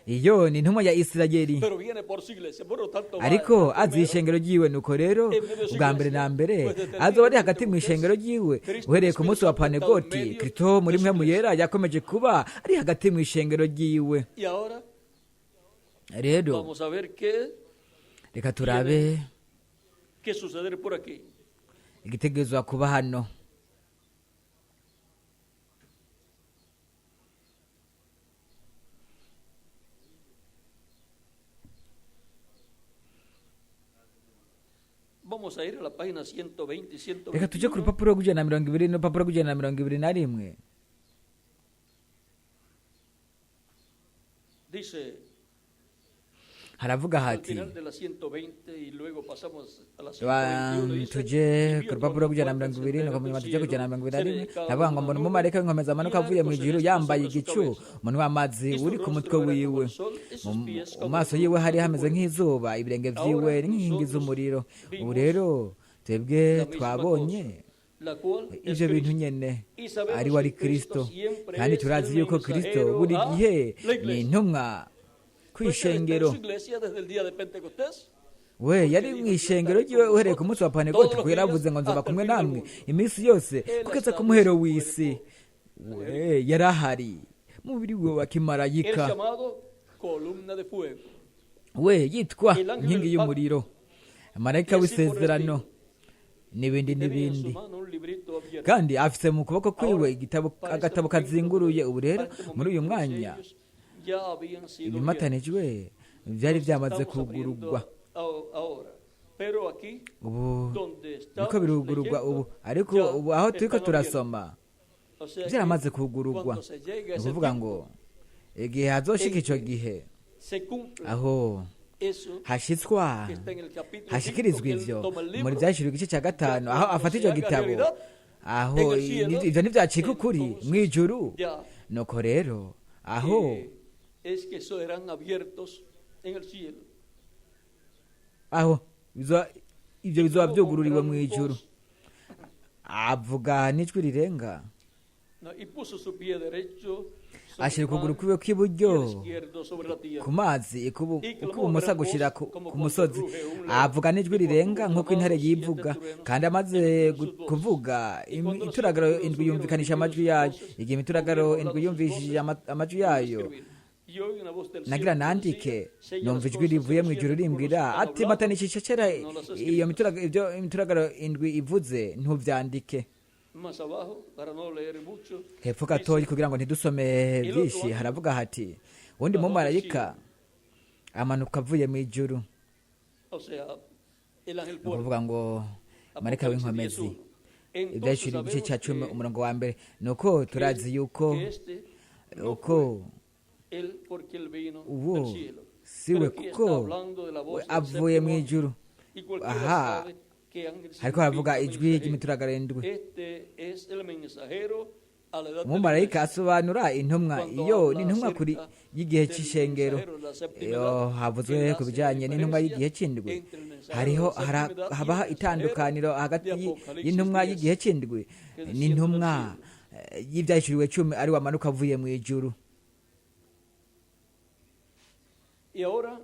Iyo ni intumwa ya Isirayeli, pero viene por su iglesia. Por lo tanto, va ariko azi primero ishengero ryiwe. Nuko rero ubwa mbere na mbere azoba ari hagati mu ishengero ryiwe. Uhereye ku munsi wa Panegoti, Kristo muri mwe muyera yakomeje kuba ari hagati mu ishengero ryiwe. Y ahora Rero vamos a ver qué, reka turabe qué suceder por aquí. igitegerezwa kuba hano. Vamos a ir a la página 120 y Reka tujye ku 121. rupapuro rw'120 n'urupapuro rw'121. Dice Haravuga al hati final de la 120 y luego pasamos a la Ba- 121. Dice, tuje y vi ku otro rupapuro ángel rw'ijana na fuerte mirongo ibiri descender nuko del nyuma tuje ku cielo, ijana na mirongo ibiri na rimwe. cercado Ndavuga de ngo una mbona nube, umumarayika w'inkomezi y amanuka el avuye mu arco ijuru celeste yambaye sobre su igicu, cabeza. umunwa w'amazi Y su uri ku rostro mutwe era como wiwe, el sol, y sus mu pies mu como maso yiwe columnas hari de hameze fuego. nk'izuba, ibirenge vyiwe Ahora ni nk'inkingi nosotros z'umuriro. Ubu vimos rero twebwe la misma twabonye cosa, la cual es ivyo bintu Cristo. nyene, Y sabemos ari we ari que Cristo Kristo, siempre kandi es turazi el yuko Kristo mensajero buri a gihe la ni iglesia. intumwa Pues él está en kw'ishengero. su iglesia desde el día de Pentecostés. We yari mu ishengero ryiwe uhereye ku munsi wa Panegoti, kuko yaravuze ngo nzoba kumwe namwe iminsi yose kugeza ku muhero w'isi. We yarahari mubiri we wa El kimarayika, llamado columna de fuego. we yitwa inkingi y'umuriro, marayika w'isezerano, n'ibindi Tenía en n'ibindi. su mano un librito abierto. Kandi afise mu kuboko kwiwe Ahora, igitabo, para este agatabo momento, kazinguruye. Ubu rero para este muri uyu momento, los mwanya sellos ya habían sido abiertos. ibimatanijwe byari byamaze Estamos kugurugwa. abriendo ahora. Pero aquí, Ubu donde niko estamos birugurugwa ubu, leyendo, ariko ya ubu aho turiko están abiertos. turasoma O sea que byaramaze kugurugwa. cuando se llegue a Ni ese ukuvuga tiempo ngo igihe hazoshika ico gihe se cumpla Aho eso hashitswa que está en el capítulo 5, hashikirizwa que él ivyo toma el muri libro, byashyiriwe igice cya 5, aho afata se icyo haga gitabo, realidad aho en el cielo, ivyo ntivyacika ukuri entonces, mw'ijuru. ya Nuko rero aho es que serán abiertos en el cielo. Aho ivyo bizoba Luego, con vyugururiwe gran mw'ijuru. voz, Avuga n'ijwi rirenga, no, y puso su pie derecho sobre ashyira el ukuguru mar kwiwe y el kw'iburyo izquierdo sobre la tierra. ku mazi, Y clamó a uk'ibumoso gran agushira voz, como ku cuando musozi. ruge un león, Avuga n'ijwi y cuando rirenga hubo nk'uko intare clamado siete yivuga. truenos, Kandi amaze emitió sus voces. kuvuga, Y cuando los siete imituragaro truenos indwi hubieron yumvikanisha emitido amajwi sus yayo. voces, Igihe imituragaro hubieron indwi hablado sus yumvishije voces, amajwi pude yayo, escribir. Y oí una voz del nagira cielo que nandike, decía: Sella numva las ijwi cosas de rivuye los mu ijuru siervos por los rimbwira que han ati: hablado, "Matanisha icecera no las iyo escribas." ibyo imituragaro indwi ivuze, ntuvyandike. Más abajo, para no leer mucho, Hepfo gatoyi dice: kugira ngo ntidusome El otro byinshi, ángel haravuga hati: uwundi bajó del mumarayika cielo, amanuka avuye mu ijuru, o sea, el ángel ni fuerte. ukuvuga ngo marayika Apocalipsis w'inkomezi. 10:1. Entonces Ibyahishuriwe igice sabemos cya 10, que, umurongo wa 1. Nuko turazi yuko que este no uko fue él porque él vino del uwo cielo. siwe Pero aquí está kuko hablando de la we voz del avuye mu séptimo ángel. ijuru. Y cualquiera Aha sabe qué ángel hariko haravuga significa ijwi mensajero. ry'imituragaro indwi. Este es el mensajero a la edad de la Umumarayika iglesia. asobanura intumwa. Cuando Iyo habla ni intumwa kuri acerca y'igihe del c'ishengero. mensajero de la séptima Iyo edad, havuzwe él ku hace la bijanye n'intumwa diferencia y'igihe c'indwi, entre el mensajero de hariho la séptima edad y el habaho mensajero itandukaniro de hagati Apocalipsis y'intumwa 10 y'igihe c'indwi que desciende del n'intumwa cielo. y'ivyahishuriwe 10, ari wamanuka avuye mw'ijuru. Y ahora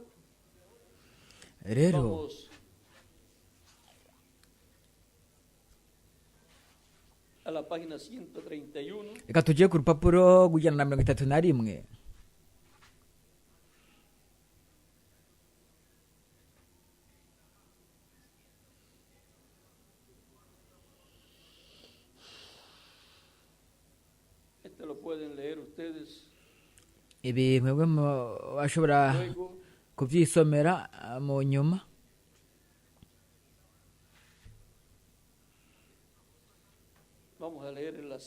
Rero vamos a la página 131. Reka tujye ku rupapuro rw'131. Este lo pueden leer ustedes Ibi mwebwe bashobora luego. kubyisomera mu nyuma. Vamos a leer la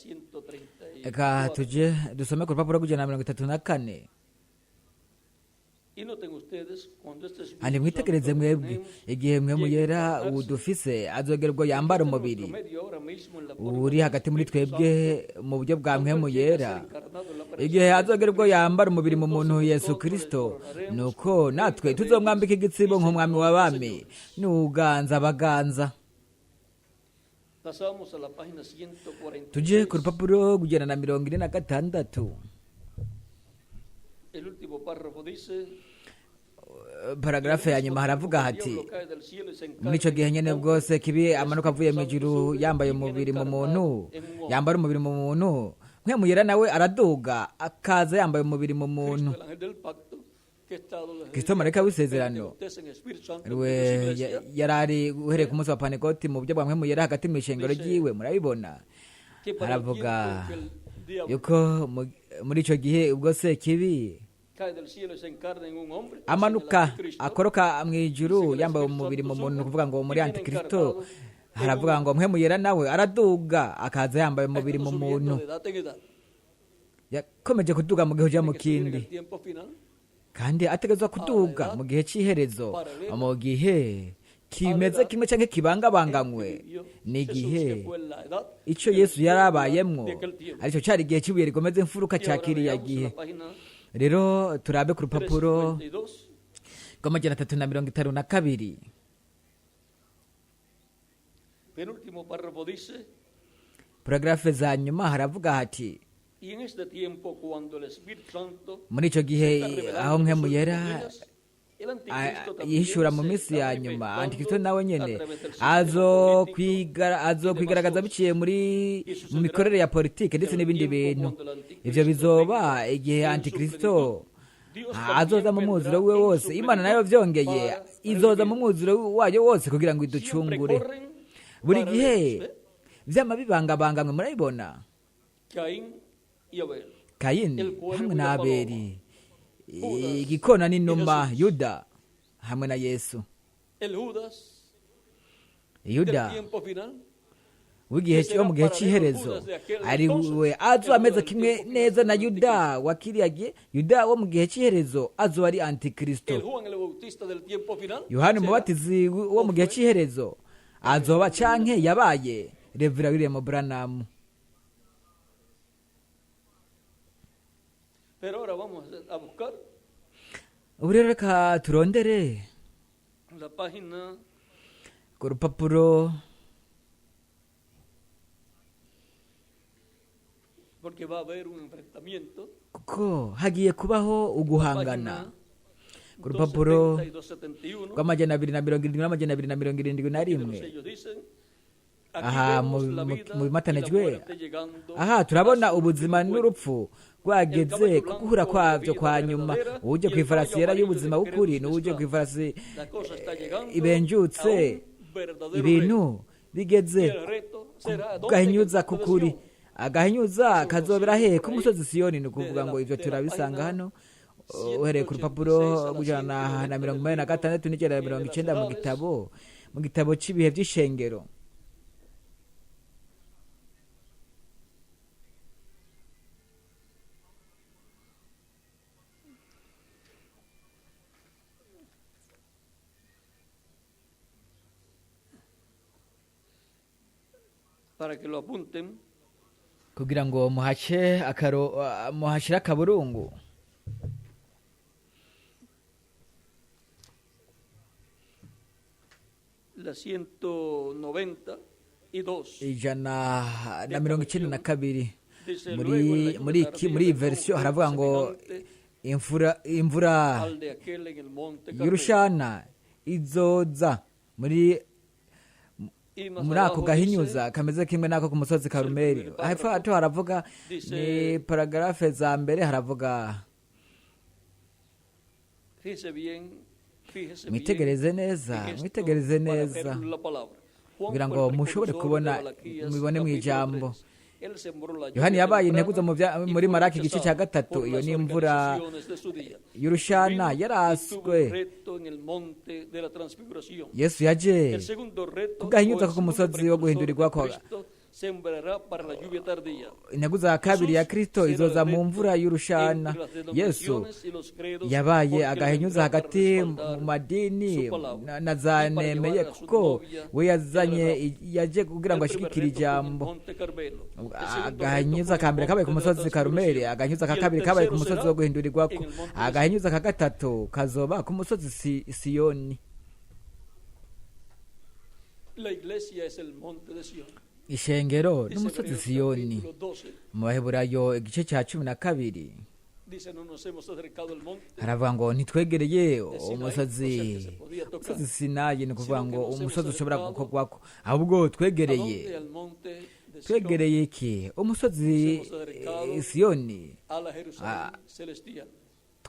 Reka 134. tujye dusome ku rupapuro rw'134. Y noten ustedes, cuando este Handi Espíritu mwitegereze Santo que mwebwe, tenemos igihe mwe llegue a muyera encarnarse, udufise azogera ubwo el que yambara está en nuestro umubiri medio ahora mismo en la forma uri del hagati muri Espíritu twebwe Santo, mu buryo bwa mwe cuando él llegue a ser muyera, encarnado en la igihe persona de azogera ubwo Jesucristo, yambara umubiri mu muntu entonces Yesu nosotros le Kristo, coronaremos nuko como Rey natwe de reyes tuzomwambika y igitsibo nk'umwami Señor de w'abami señores. n'uganza abaganza. Pasamos a la página Tujye ku 146. rupapuro rw'146. El último párrafo dice: Paragarafe Y al ya mismo nyuma tiempo haravuga que el hati: diablo cae del cielo y se muri encarna ico en gihe un nyene hombre, bwose kibi el amanuka Espíritu avuye Santo mw'ijuru sube yambaye y viene umubiri mu encarnado muntu, en un hombre. yambara umubiri mu muntu, Mpwemu nawe araduga akaza yambaye umubiri mu muntu. Cristo, el ángel del pacto, que ha estado desde el Kristo día marayika de w'isezerano Pentecostés en Espíritu Santo en we su iglesia, yarari uhereye ku munsi wa Pantekoti mu buryo bwa Mpwemu yera hagati mu ishengero dice ryiwe, murabibona. que para el Haravuga tiempo en que el diablo yuko muri ico gihe ubwo se kibi cae del cielo y se encarna en un hombre, o sea, en el amanuka anticristo, akoroka mw'ijuru dice que el yambaye Espíritu umubiri Santo mu muntu, sube kuvuga ngo y muri viene antikristo, encarnado en un haravuga ngo hombre. Mpwemu yera nawe araduga akaza yambaye Ha umubiri estado mu subiendo muntu. de edad en edad. Yakomeje kuduga mu gihe uja Tiene mu que subir en kindi, el tiempo final kandi ategerezwa a la kuduga edad mu gihe c'iherezo, paralela mu gihe a la kimeze edad kimwe canke en que kibangabanganywe vivió ni Jesús, que igihe fue la edad ico de la Yesu piedra yarabayemwo, de aquel tiempo. arico cari igihe c'ibuye rigomeze imfuruka Y ca ahora kiriya veamos gihe. la página Rero turabe ku rupapuro 352. rw'352. Penúltimo párrafo dice: Paragarafe za nyuma haravuga hati: Y en este tiempo, cuando el Espíritu Santo muri ico se gihe está aho revelando en Mpwemu sus yera últimos días, el anticristo también yihishura mu se minsi está ya nyuma, manifestando antikristo nawe a nyene través del sistema político y demás azokwigaragaza cosas. biciye muri Y mu sucederá mikorere ya politike que ndetse al n'ibindi tiempo bintu. cuando el Ivyo anticristo bizoba venga igihe en su antikristo plenitud, Dios azoza también mu mwuzuro vendrá wiwe en wose, su Imana nayo plenitud vyongeye para izoza mu redimirnos. mwuzuro wayo wose kugira ngo Siempre iducungure. corren Buri gihe paralelos, ¿ve? vyama bibangabangamwe, murabibona. Caín y Abel, Kayini el cuervo hamwe y la na paloma, Abeli, Judas igikona y n'inuma, Jesús, Yuda hamwe na Yesu. el Judas del Yuda tiempo final w'igihe Que wo mu gihe será cy'iherezo paralelo Judas de aquel ari entonces, we azoba el ameze Judas del kimwe tiempo neza na final, Yuda wa kiriya gihe. Yuda wo mu gihe cy'iherezo azoba ari antikristo. El Juan el Bautista del tiempo final Yohani será Umubatizi wo mu gihe cy'iherezo azoba canke yabaye Revera William Branham. Pero ahora vamos a buscar Ubu rero reka turondere la página ku rupapuro porque va a haber un enfrentamiento. kuko hagiye kubaho uguhangana. Página Ku rupapuro 270 y 271, rw'amajana 270 n'amajana 271. los sellos dicen, aquí Aha vemos la mu vida mu y la bimatanijwe muerte llegando aha a turabona su ubuzima último encuentro. n'urupfu rwageze ku guhura kwabyo kwa nyuma. Uje ku ifarasi yera y'ubuzima bw'ukuri n'uje ku ifarasi La cosa está llegando ibenjutse. a un verdadero Ibintu reto. bigeze Y el reto será ¿dónde? gahinyuza En el monte de kukuri. Sion. Agahinyuza kazobera he? Ku musozi Siyoni. Ni ukuvuga ngo ivyo turabisanga hano uhereye ku rupapuro rw'ijana na 86 n'ijana na 90 mu gitabo cy'ibihe by'ishengero. Para que lo apunten. Kugira ngo muhace akaro, muhashire akaburungu. La 192. 192. Dice, Muri luego en la lluvia muri iki tardía muri iyi vendrá un verisiyo fuego haravuga ngo semejante imvura al de aquel en el monte Carmelo. y'urushana izoza muri Y más muri ako abajo gahinyuza dice, kameze kimwe n'ako ku musozi Karumeli. primer Hepfo hato haravuga Dice- ni paragarafe za mbere haravuga fíjese bien, fíjese bien mwitegereze neza, en esto mwitegereze para neza ver la palabra. Juan kugira fue ngo el mushobore precursor de kubona Malaquías, mubibone mu capítulo ijambo. 3. Él sembró la Yohani lluvia yabaye temprana integuza y muri fue Maraki igice cya rechazado gatatu. por Iyo las ni imvura organizaciones de su día. y'urushana Vino y tuvo yaraswe. un reto en el monte de la transfiguración. Yesu yaje El segundo reto kugahinyuza o el ko ku musozi segundo wo guhindurirwa precursor kwa de Cristo sembrará para la lluvia tardía. Integuza ya kabiri ya Kristo Jesús izoza será el mu reto mvura y'urushana. entre las Yesu denominaciones y los credos, yabaye porque él agahinyuza vendrá para hagati mu respaldar madini su palabra na za y para nemeye llevar a su kuko novia we yazanye el relato. yaje kugira ngo El primer ashigikire reto fue en el ijambo. Monte Carmelo. El segundo reto Agahinyuza fue en ka el mbere kabaye ku monte de la musozi Karumeli, transfiguración. agahinyuza ka Y el kabiri kabaye ku tercero musozi será wo guhindurirwako, en el monte de Sion. agahinyuza ka gatatu kazoba ku musozi Siyoni. La iglesia es el monte de Sion. Ishengero Dice n'umusozi Hebreos Siyoni. capítulo 12. Mu Baheburayo igice cya 12 Dice, no nos hemos acercado al monte haravuga ngo ntitwegereye Sinayi, umusozi o sea, que se podía tocar. umusozi Sinayi, ni ukuvuga Sino que ngo nos hemos umusozi ushobora acercado gukorwako, ahubwo ¿A twegereye dónde? Al monte de Sion, twegereye iki? Umusozi Nos hemos acercado Siyoni. a la Jerusalén celestial,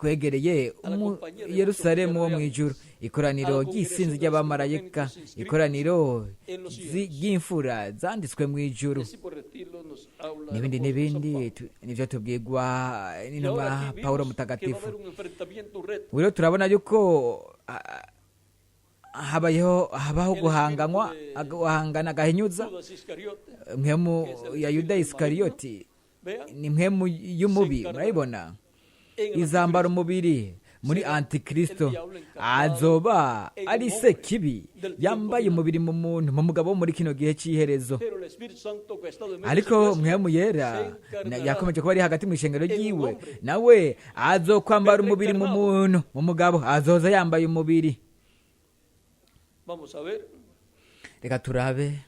Twegereye a la compañía de Yerusalemu muchos wo mu ijuru, ikoraniro a la ry'isinzi congregación de los ry'abamarayika, primogénitos inscritos ikoraniro en los cielos. ry'imfura zanditswe mu ijuru Y así por el estilo nos habla el n'ibindi apóstol San n'ibindi. Pablo. Nivyo tubwirwa Y ahora n'intumwa aquí Pawulo vimos que va a mutagatifu. haber un enfrentamiento, un reto. Ubu rero turabona yuko habayeho habaho El guhanganwa espíritu de guhangana agahinyuza. Judas Iscariote, Mpwemu que es el ya Yuda espíritu maligno, Isikariyoti vean, ni mpwemu y'umubi. se encarnará Murayibona en el izambara anticristo. umubiri muri Será antikristo. el diablo encarnado Azoba en ari un hombre sekibi del tiempo yambaye final. umubiri mu muntu, mu mugabo wo muri kino gihe cy'iherezo. Pero el Espíritu Santo que ha estado en medio de su Ariko iglesia mpwemu yera se encarnará yakomeje kuba ari hagati mu ishengero en un ryiwe, hombre. nawe azokwambara Vendrá umubiri mu encarnado. muntu, mu mugabo azoza yambaye umubiri. Vamos a ver Reka turabe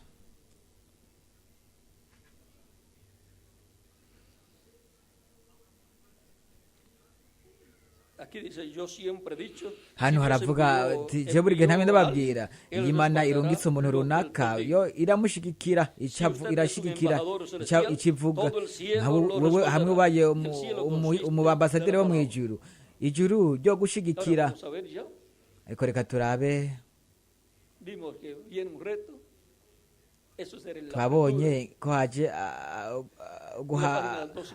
Aquí dice, yo siempre he dicho, hano si Dios haravuga envió, ati je buri gihe ntamwe envió a ndababwira alguien, él iyi Imana respaldará irungitse umuntu lo que él runaka predica. yo iramushigikira Si icavu usted es un irashigikira embajador celestial, ikivuga. todo el cielo Nka lo wewe hamwe respaldará. ubaye El cielo consiste de umubambasaderi la wo mu palabra. ijuru, ijuru ryo Ahora gushigikira. vamos a ver ya, Ariko reka turabe vimos que viene un reto Twabonye ko haje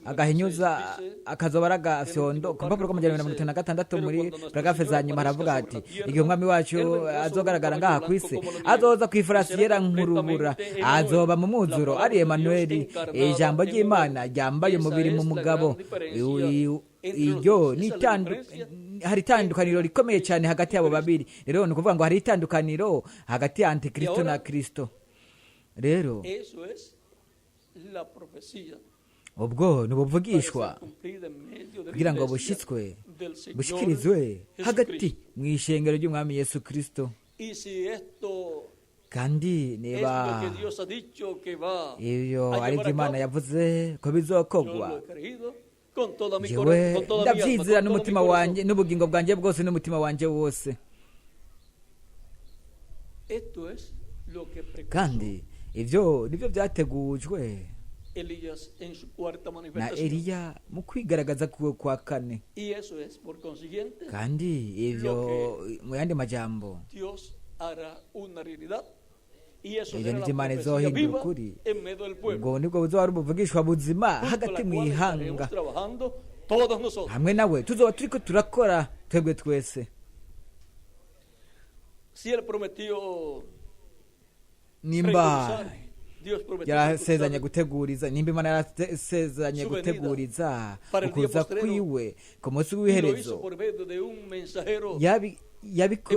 agahinyuza akazoba ari agafyondo. Ku rupapuro rw'amajana 56 muri paragrafe za nyuma haravuga ati: "Igihe umwami wacu azogaragara ngaha ku isi, azoza ku ifarasi yera nk'urubura, azoba mu mwuzuro ari Emanuweli, ijambo ry'Imana ryambaye umubiri mu mugabo." Iryo ni hari itandukaniro rikomeye cyane hagati y'abo babiri. Rero ni ukuvuga ngo hari itandukaniro hagati ya Antikristo na Kristo. Rero ubwo ni ubuvugishwa kugira ngo bushyitswe, bushyikirizwe hagati mu ishengero ry'umwami Yesu Kirisito. Kandi niba ibyo ari byo Imana yavuze ko bizokogwa, jewe ndabyizera n'umutima wanjye n'ubugingo bwanjye bwose n'umutima wanjye wose. Kandi ibyo nibyo byategujwe na Eliya mu kwigaragaza kuwe kwa kane. Kandi ibyo, mu yandi majambo, ibyo nibyo Imana izohindura ukuri. Ubwo nibwo buzoba ari ubuvugishwa buzima hagati mu ihanga. Hamwe nawe tuzoba turiko turakora twebwe twese. Nimba yarasezanye guteguriza, nimba Imana yarasezanye guteguriza ukuza kwiwe ku munsi w'iherezo,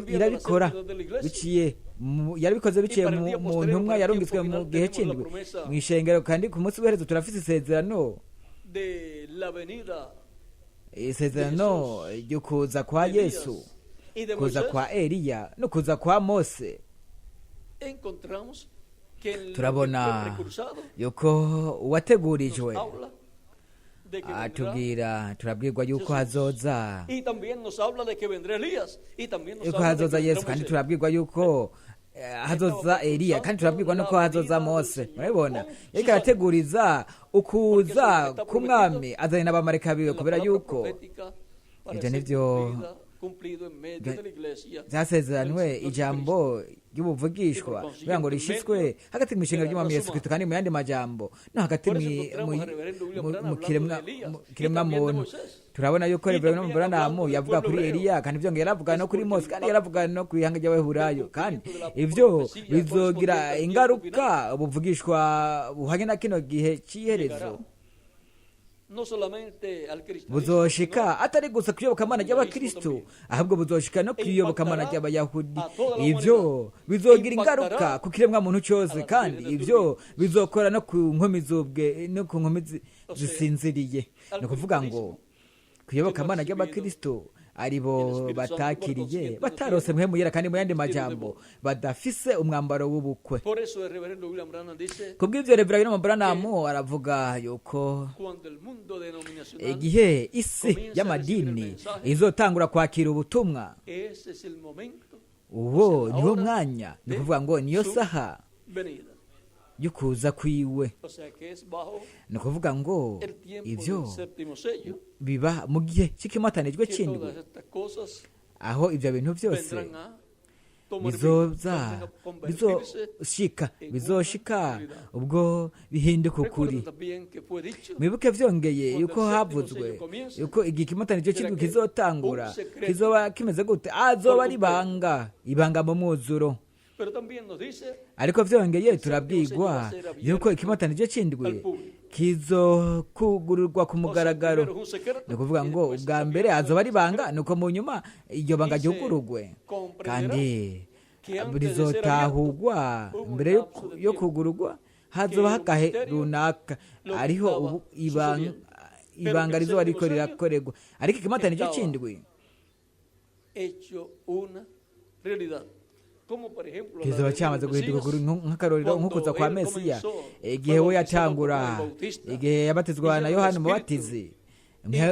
irabikora biciye, yarabikoze biciye mu ntumwa yarungitswe mu gihe cy'indwi mu ishengero. Kandi ku munsi w'iherezo turafise isezerano ryo kuza kwa Yesu, kuza kwa Eliya no kuza kwa Mose. Turabona yuko uwategurijwe atubwira, turabwirwa yuko hazoza, yuko hazoza Yesu, kandi turabwirwa yuko hazoza Eliya, kandi turabwirwa nuko hazoza Mose. Murabibona, yariko arateguriza ukuza k'umwami azanye n'abamarayika biwe, kubera yuko ibyo nivyo byasezeranwe, ijambo ry'ubuvugishwa kugira ngo rishyitswe hagati mu ishinga ry'umwami Yesu Kristo, kandi mu yandi majambo no hagati mu kiremwa muntu. Turabona yuko Reverend Branham yavuga kuri Eliya, kandi ibyo ngo yaravuga no kuri Mose, kandi yaravuga no ku ihanga ry'Abaheburayo. Kandi ibyo bizogira ingaruka ubuvugishwa buhanye na kino gihe cy'iherezo buzoshika atari gusa kuyobokamana ry'abakristo, ahubwo buzoshika no kuyobokamana ry'abayahudi. Ibyo bizogira ingaruka ku kiremwa muntu cyose, kandi ibyo bizokora no ku nkomi z'ubwe no ku nkomi zisinziriye. Ni ukuvuga ngo kuyobokamana ry'abakristo aribo batakiriye, batarose mpemu yera, kandi mu yandi majambo badafise umwambaro w'ubukwe. Kubw'ivyo Reverend Branham aravuga yuko igihe isi y'amadini izotangura kwakira ubutumwa, uwo niwo mwanya, ni ukuvuga ngo niyo saha y'ukuza kwiwe. Ni ukuvuga ngo ibyo biba mu gihe cy'ikimatanijwe cy'indwi, aho ibyo bintu byose bizoza, bizoshika ubwo bihinduka ukuri. Mwibuke vyongeye yuko havuzwe yuko igihe ikimatanijwe cy'indwi kizotangura kizoba kimeze gute? Azoba ari ibanga, ibanga mu mwuzuro. Ariko vyongeye turabwirwa yuko ikimatanije c'indwi kizokugururwa ku mugaragaro. Ni ukuvuga ngo ubwa mbere azoba ari ibanga, nuko mu nyuma iryo banga ryugururwe, kandi rizotahurwa mbere yo kugururwa hazoba hagahe runaka ariho ubu ibanga rizoba riko rirakorerwa. Ariko ikimatanije c'indwi kizoba cyamaze guhinduka nk'akarorero nk'ukuza kwa Mesiya, igihe we yatangura, igihe yabatizwa na Yohana Umubatizi,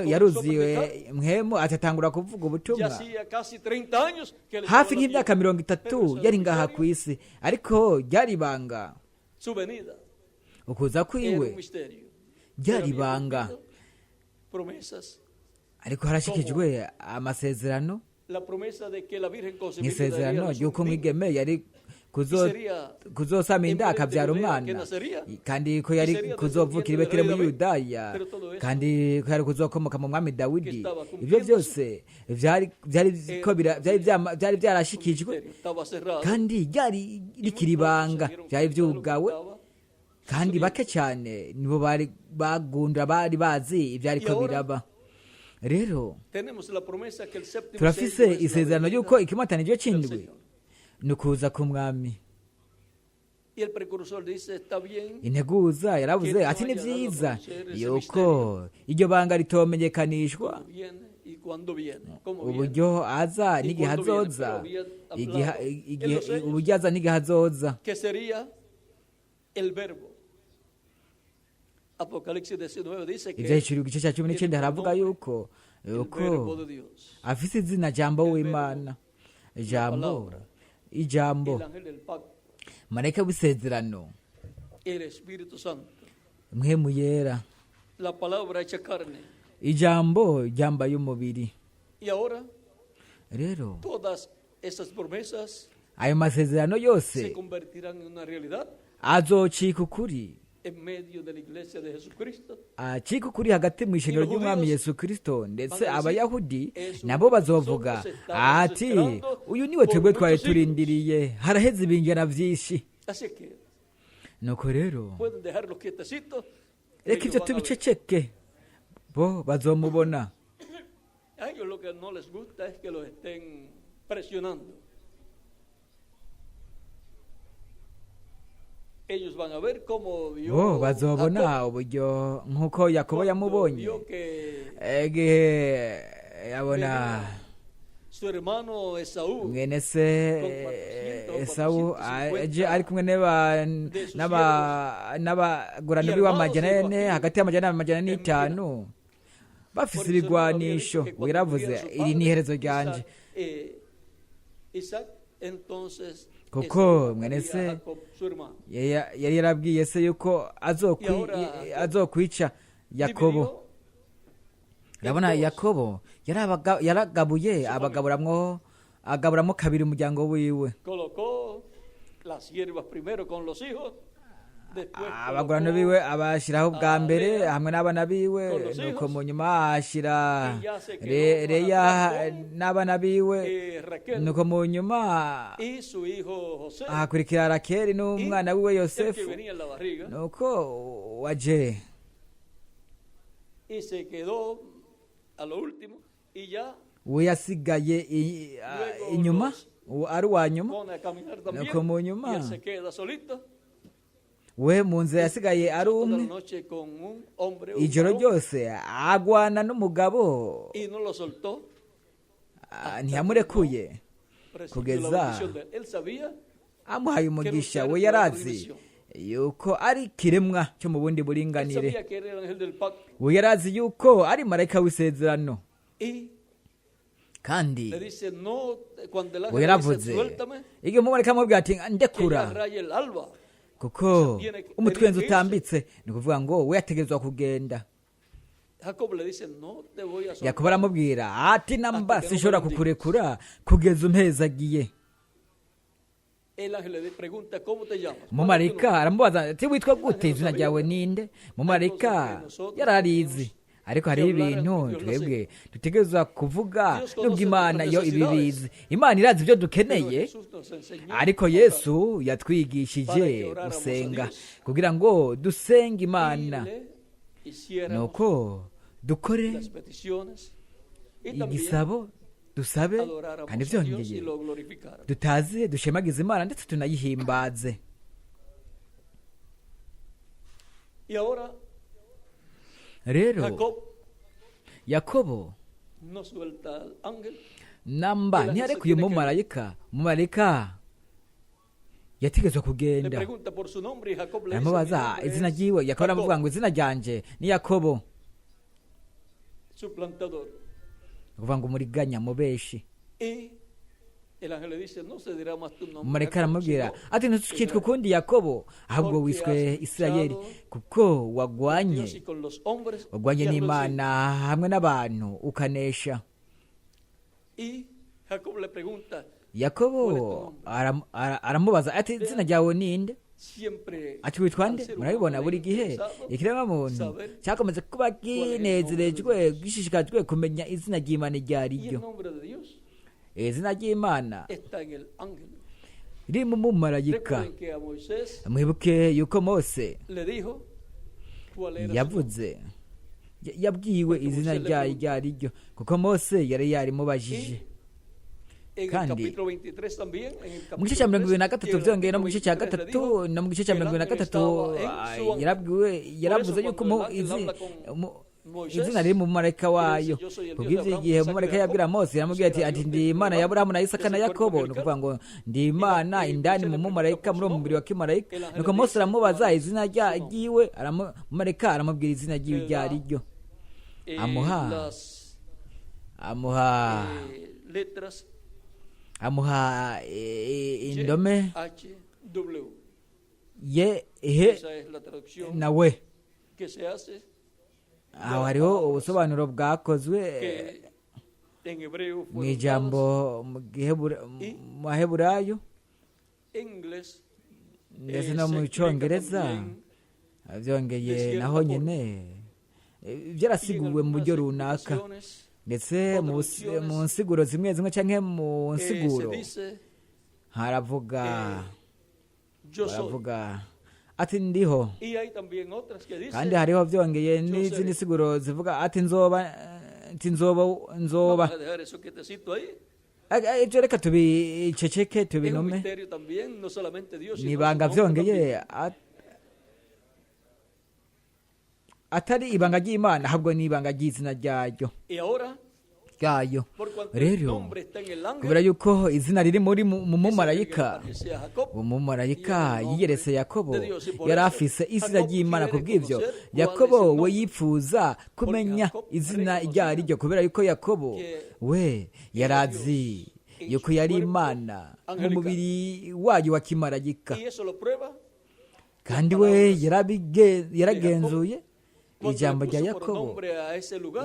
yaruziwe mpwemu atatangura kuvuga ubutumwa hafi nk'imyaka 30 yari ngaha ku isi, ariko ryari ibanga. Ukuza kwiwe ryari ibanga, ariko harashikijwe amasezerano, nk'isezerano ry'uko umwigeme yari kuzosama inda akabyara umwana, kandi ko yari kuzovukira i Betelehemu muri Yudaya, kandi ko yari kuzokomoka mu mwami Dawidi. Ibyo byose byari byarashikijwe, kandi ryari rikiri ibanga, byari byugawe, kandi bake cyane nibo bari bagunda bari bazi ibyari ko biraba. Rero turafise isezerano ry'uko ikimatanijwe c'indwi ni ukuza k'umwami. Integuza yaravuze ati ni byiza yuko iryo banga ritomenyekanishwa uburyo aza n'igihe azoza, uburyo aza n'igihe azoza. Ibyahishuriwe igice cya 19 haravuga yuko afise izina Jambo w'Imana, Jambo, ijambo, marayika w'isezerano, Mpwemu Yera, ijambo ryambaye umubiri. Rero ayo masezerano yose azocika ukuri, acika ukuri hagati mu ishengero ry'umwami Yesu Kristo. Ndetse abayahudi nabo bazovuga ati uyu niwe twebwe twari turindiriye, haraheze ibingana byinshi. Nuko rero reka ibyo tubiceceke, bo bazomubona. Bo bazobona uburyo nk'uko Yakobo yamubonye igihe yabona mwene se Esawu aje ari kumwe n'abagurano biwe 400, hagati y'400 na 500, bafise ibigwanisho. Wiravuze iri ni iherezo ryanje, kuko mwene se yari yarabwiye se yuko azokwica Yakobo. Urabona Yakobo yaragabuye, agaburamwo kabiri umuryango wiwe. Abagurano biwe abashyiraho bwa mbere hamwe n'abana biwe, nuko mu nyuma ahashyira Leya n'abana biwe, nuko mu nyuma ahakurikira Rakeli n'umwana wiwe Yosefu, nuko waje we yasigaye inyuma, ari uwa nyuma, nuko mu nyuma we mu nzira yasigaye ari umwe. Ijoro ryose agwana n'umugabo, ntiyamurekuye kugeza amuhaye umugisha. We yarazi yuko ari ikiremwa cyo mu bundi buringanire, we yarazi yuko ari marayika w'isezerano. Kandi we yaravuze igihe umumarayika amubwira ati ndekura, kuko umutwenzi utambitse, ni ukuvuga ngo we yategerezwa kugenda. Yakobo aramubwira ati namba sinshobora kukurekura kugeza umpezagiye. Umumarayika aramubaza ati witwa gute, izina ryawe ninde? Umumarayika yararizi, ariko hariho ibintu twebwe dutegerezwa kuvuga nubwo Imana yo ibibizi. Imana irazi ibyo dukeneye, ariko Yesu yatwigishije gusenga kugira ngo dusenge Imana, nuko dukore igisabo, dusabe, kandi byongeye dutaze dushemagize Imana ndetse tunayihimbaze. Rero Yakobo namba ntiyarekuye umumarayika, umumarayika yategetswe kugenda. Aramubaza izina ryiwe, Yakobo aramuvuga ngo izina ryanje ni Yakobo, kuvuga ngo umuriganya, mubeshi. Umumarayika aramubwira ati ntukitwe ukundi Yakobo, ahubwo wiswe Isirayeli, kuko wagwanye n'Imana hamwe n'abantu ukanesha. Yakobo aramubaza ati izina ryawe ninde? Ati witwa nde? Murabibona, buri gihe ikiremwamuntu cyakomeza kuba kinezerejwe, gishishikajwe kumenya izina ry'Imana iryo ari ryo. Izina ry'Imana riri mu mumarayika. Mwibuke yuko Mose yavuze, yabwiwe izina ryayo iryo ari ryo, kuko Mose yari yarimubajije. Kandi mu gice cya 23 byongeye no mu gice cya 3 no mu gice cya 23 yarabwiwe, yaravuze yuko izina riri mu mumarayika wayo. Kubw'ibyo igihe umumarayika yabwira Mose, yaramubwiye ati ndi Imana ya Aburahamu na Isaka na Yakobo, ni ukuvuga ngo ndi Imana indani mu mumarayika, muri uwo mubiri wa kimarayika. Nuko Mose aramubaza izina ryiwe, umumarayika aramubwira izina ryiwe iryo ari ryo, amuha indome ye, he na we. Aho hariho ubusobanuro bwakozwe mu ijambo mu Maheburayo ndetse no mu Cyongereza, byongeye naho nyine byarasiguwe mu buryo runaka, ndetse mu nsiguro zimwe zimwe cyangwa mu nsiguro haravuga baravuga ati ndiho. Kandi hariho byongeye n'izindi nsiguro zivuga ati nzoba, ati nzoba, nzoba. Ibyo reka tubiceceke, tubinume, ni ibanga byongeye atari ibanga ry'Imana, ahubwo ni ibanga ry'izina ryayo ryayo. Rero kubera yuko izina riri muri mu mumarayika, umumarayika yiyeretse Yakobo, yari afise izina ry'Imana. Kubw'ibyo Yakobo we yipfuza kumenya izina iryo ari ryo, kubera yuko Yakobo we yarazi yuko yari Imana mu mubiri wayo wa kimarayika, kandi we yaragenzuye ijambo rya Yakobo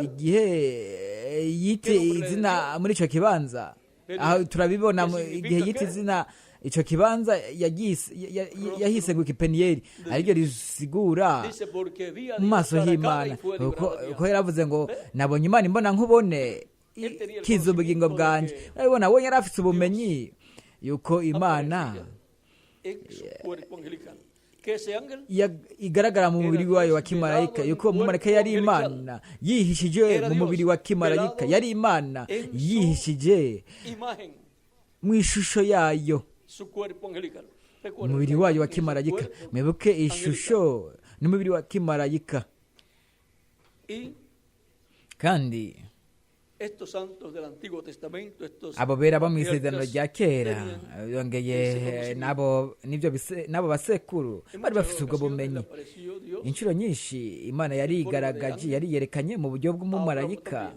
igihe yite izina muri icyo kibanza. Aho turabibona igihe yite izina icyo kibanza yahise ngo ikipeniyeri, ariryo risigura mu maso h'Imana, kuko yaravuze ngo nabonye Imana imbona nkubone, ikiza ubugingo bwanjye. Urabibona, we yari afite ubumenyi yuko Imana igaragara mu mubiri wayo wa kimarayika, yuko umumarayika yari Imana yihishije mu mubiri wa kimarayika, yari Imana yihishije mu ishusho yayo, umubiri wayo wa kimarayika. Mwibuke ishusho n'umubiri wa kimarayika. Kandi abo bera bo mu isezerano rya kera yongeye nabo n'abo basekuru bari bafite ubwo bumenyi. Inshuro nyinshi Imana yarigaragaje, yariyerekanye mu buryo bw'umumarayika,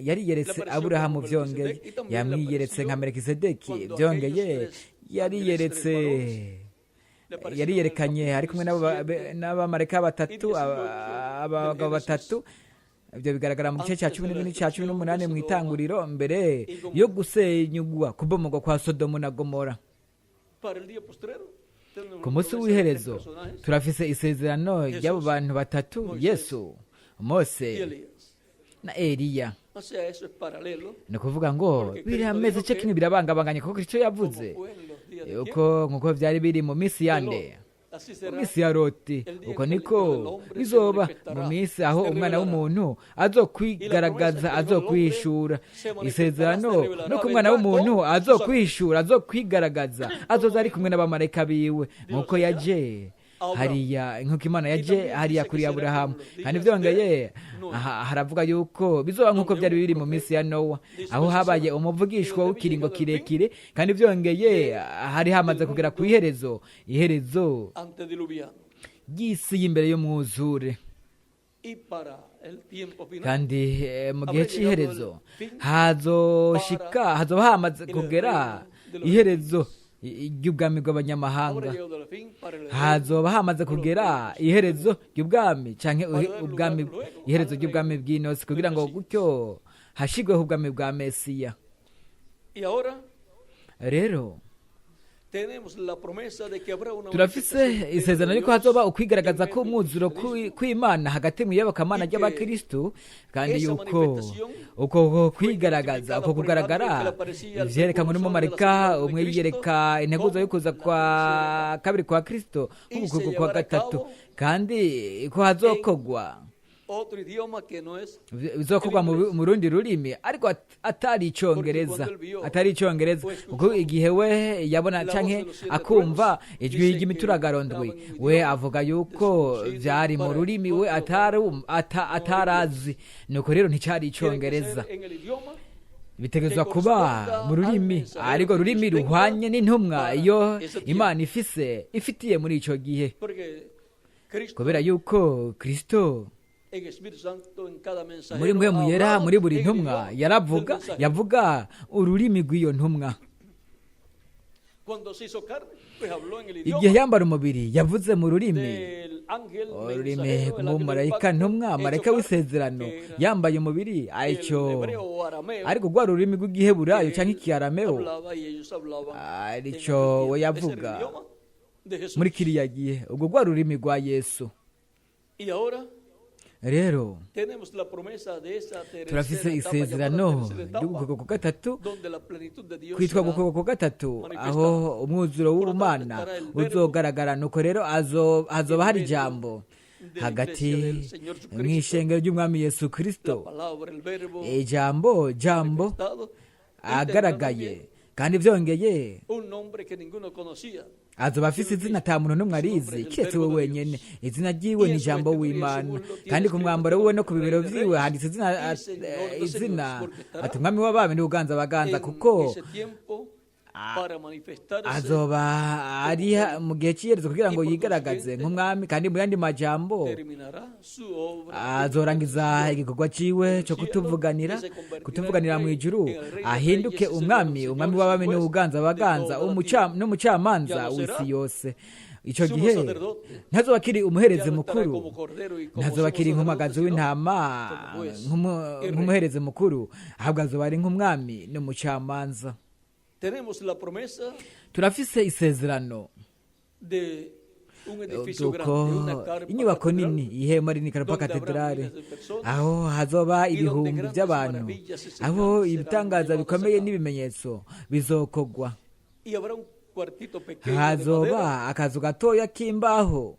yariyeretse Aburahamu byongeye, yamwiyeretse nka Melkisedeki byongeye, yariyeretse, yariyerekanye ari kumwe n'abamarayika batatu, abagabo batatu. Ibyo bigaragara mu gice cya 12 n'icya 18 mu itanguriro, mbere yo gusenyugwa, kubomogwa kwa Sodomu na Gomora. Ku munsi w'iherezo turafise isezerano ry'abo bantu batatu, Yesu, Mose na Eliya. Ni ukuvuga ngo birameze cyo kimwe, birabangabanganye, kuko icyo yavuze yuko nkuko byari biri mu minsi yande, mu minsi ya Loti, uko niko bizoba mu minsi aho umwana w'umuntu azokwigaragaza, azokwihishura. Isezerano nuko umwana w'umuntu azokwihishura, azokwigaragaza, azoza ari kumwe n'abamarayika biwe, nkuko yaje hariya, nkuko Imana yaje hariya kuri Aburahamu. Kandi byongeye haravuga yuko bizoba nkuko byari biri mu minsi ya Nowa, aho habaye umuvugishwa w'ikiringo kirekire, kandi byongeye hari hamaze kugera ku iherezo, iherezo ry'isi y'imbere y'umwuzure. Kandi mu gihe cy'iherezo hazoshika, hazoba hamaze kugera iherezo ry'ubwami bw'abanyamahanga, hazoba hamaze kugera iherezo ry'ubwami canke ubwami, iherezo ry'ubwami bw'inosi, kugira ngo gutyo hashigweho ubwami bwa Mesiya. Rero tenemos la promesa de que habrá una turafise manifestación plena isezerano de yuko Dios hazoba en ukwigaragaza medio del k'umwuzuro cristianismo kw'Imana hagati mu iyobokamana y que ry'abakristu, kandi esa yuko manifestación uko fue kwigaragaza, identificada uko por el ángel kugaragara que le aparecía al ivyerekanwe precursor de la n'umumarayika segunda venida de umwe Cristo yiyereka integuza como y'ukuza la kwa tercera etapa kabiri kwa Kristo y se nk'ugukwego kwa llevará a gatatu, cabo kandi ko en hazokogwa otro idioma que no es el bizokorwa inglés. mu rundi rurimi ariko atari Porque icongereza, cuando él vio atari icongereza, o kuko escuchó igihe we yabona la voz canke de los siete akumva truenos, ijwi dice que ry'imituragaro estaba en un we idioma avuga yuko desconocido vyari mu para él, rurimi we no lo no oído. atarazi. Nuko rero nticari Tiene que icongereza, ser en el idioma que bitegerezwa kuba corresponda mu al rurimi mensajero ariko que rurimi Dios tenga ruhwanye n'intumwa para iyo ese tiempo. Imana ifise ifitiye muri ico gihe, Porque Cristo kubera yuko Kristo en Espíritu Santo en cada muri mensajero mwe ha muyera hablado muri buri en el ntumwa idioma del yaravuga, mensajero. yavuga ururimi rw'iyo ntumwa. Cuando se hizo carne, pues habló en el Igihe idioma yambara umubiri yavuze mu rurimi, del ángel ururimi mensajero, el ángel del rw'umumarayika pacto ntumwa, hecho marayika carne, w'isezerano que era yambaye umubiri el aico, hebreo o arameo ariko rwa rurimi rw'igiheburayo que canke él ikiarameo hablaba y ellos hablaban en arico aquel we tiempo. Ese era el yavuga idioma de muri Jesús. kiriya gihe, ubwo rwa rurimi rwa Yesu. Y ahora Rero tenemos la promesa de esa turafise tercera etapa, llamada isezerano tercera etapa, ry'ugukwego kwa gatatu, donde la plenitud de Dios kwitwa será gukwego kwa gatatu, manifestada. aho umwuzuro Por lo tanto, w'ubumana estará el verbo uzogaragara. Nuko rero hazoba en hari medio ijambo de la hagati iglesia del Señor Jesucristo, mw'ishengero ry'umwami Yesu la Kristo, palabra, el verbo ijambo jambo manifestado, y tendrá agaragaye, también kandi vyongeye un nombre que ninguno conocía, azoba afise sino izina Cristo. ata muntu n'umwe Su nombre arizi es el kiretse we verbo de wenyene. Dios. Izina ryiwe Y ni en su ijambo vestidura y en su w'Imana, muslo tiene kandi ku escrito mwambaro este wiwe no nombre, ku Rey bibero de vyiwe Reyes handitse izina y Señor de Señores, izina porque estará ati umwami w'abami n'uganza abaganza, en kuko ese tiempo para manifestarse azoba como ari Rey mu gihe cy'iherezo kugira y ngo por yigaragaze consiguiente nk'umwami, kandi mu yandi majambo terminará su obra de azorangiza intercesión igikorwa ciwe en el cyo cielo y kutuvuganira, se convertirá en kutuvuganira mu rey, ijuru, en el rey de ahinduke reyes y señor de umwami, los umwami señores y w'abami juez n'ubuganza de abaganza, toda la tierra. n'umucamanza Ya no w'isi será yose. Ico sumo gihe sacerdote, ntazoba akiri umuherezi ya no estará mukuru, como cordero y como ntazoba sumo akiri sacerdote, nk'umwagazi sino w'intama, como juez y rey. nk'umuherezi mukuru, ahubwo azoba ari nk'umwami n'umucamanza. Tenemos la promesa Turafise isezerano de un edificio duko grande, una carpa inyubako catedral, nini, ihema rinini karupa donde habrá katedrale, miles de personas aho hazoba y donde ibihumbi grandes by'abantu, maravillas y aho señales serán ibitangaza llevadas a bikomeye cabo. n'ibimenyetso bizokogwa, Y habrá un cuartito pequeño de hazoba madera, akazu gatoya k'imbaho,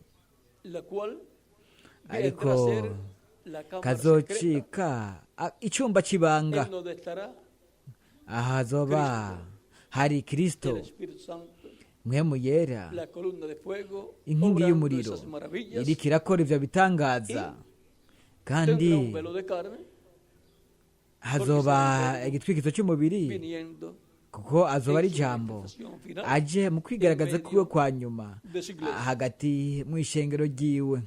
la cual vendrá a ariko ser la cámara secreta kazocika icumba c'ibanga, en donde estará aho hazoba hari Kristo, el Espíritu Santo, mwemu yera, la columna de fuego, inkingi obrando y'umuriro esas maravillas, iriko irakora ivyo bitangaza, kandi tendrá un velo de carne hazoba igitwikizo cy'umubiri, viniendo kuko azoba ari en su ijambo manifestación final aje mu en kwigaragaza medio kwiwe kwa nyuma de su iglesia. hagati mu ishengero ryiwe.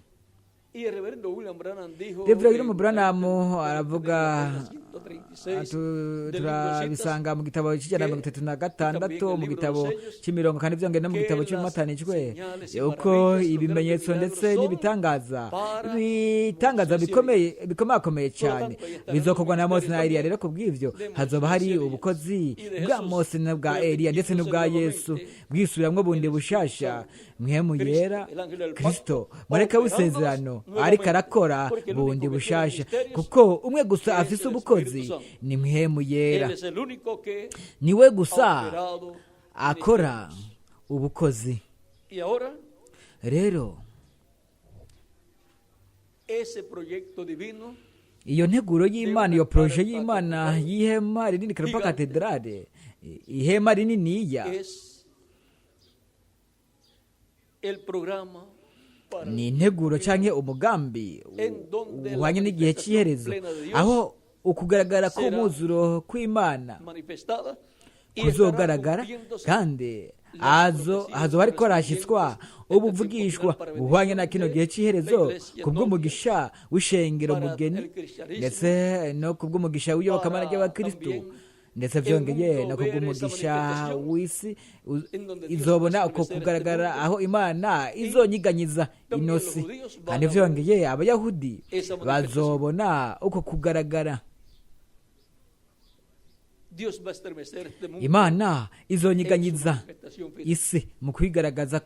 Y el reverendo William Branham dijo Reverend William en Branham la aravuga, página 136 del libro de citas turabisanga mu gitabo cy'ijana na mirongo que itatu na y también gatandatu el mu libro de los gitabo sellos cy'imirongo, kandi byongeye no mu que gitabo las cy'umatanijwe señales y uko maravillas, los grandes ibimenyetso milagros ndetse son n'ibitangaza, para ibitangaza Moisés y bikomeye Elías. bikomakomeye Por lo cyane tanto, ahí estarán los bizokorwa na Mose ministerios na Eliya. también Rero kubw'ivyo de hazoba Moisés hari y Elías ubukozi y de bwa Jesús Mose n'ubwa Eliya ndetse n'ubwa Yesu repitiéndose nuevamente bwisubiramwo bundi el Espíritu bushasha. Santo, Mwemu Cristo, yera, el ángel del Kristo, pacto, marayika operándolos w'isezerano, ariko nuevamente, arakora porque el bundi único que tiene bushasha, misterios kuko umwe gusa es afise el ubukozi Espíritu Santo. ni Mwemu yera, Él es el único que niwe ha gusa operado akora misterios. ubukozi. Y ahora, Rero ese proyecto divino iyo nteguro de y'Imana, una iyo proje carpa y'Imana catedral y'ihema rinini karupa gigante katedrale, ihema rininiya es el programa para ni el integuro final, canke umugambi en donde la uhwanye n'igihe manifestación cy'iherezo, plena de Dios aho ukugaragara será k'umwuzuro kw'Imana manifestada y estará kuzogaragara, cumpliéndose kandi las profecías hazoba hariko harashyitswa correspondientes a este tiempo ubuvugishwa final para buhwanye na bendición kino de gihe la cy'iherezo, iglesia novia, kubw'umugisha w'ishengero para mugeni, el cristianismo, ndetse no kubw'umugisha w'iyobokamana para ry'abakristu, también ndetse el byongeye mundo no ver esa kubw'umugisha manifestación w'isi en donde Dios va a izobona uko estremecer este kugaragara, mundo aho Imana y izonyiganyiza también ino los si, judíos van kandi a ver vyongeye abayahudi esa manifestación. bazobona uko kugaragara. Dios va a estremecer este mundo Imana en su izonyiganyiza manifestación final. isi mu kwigaragaza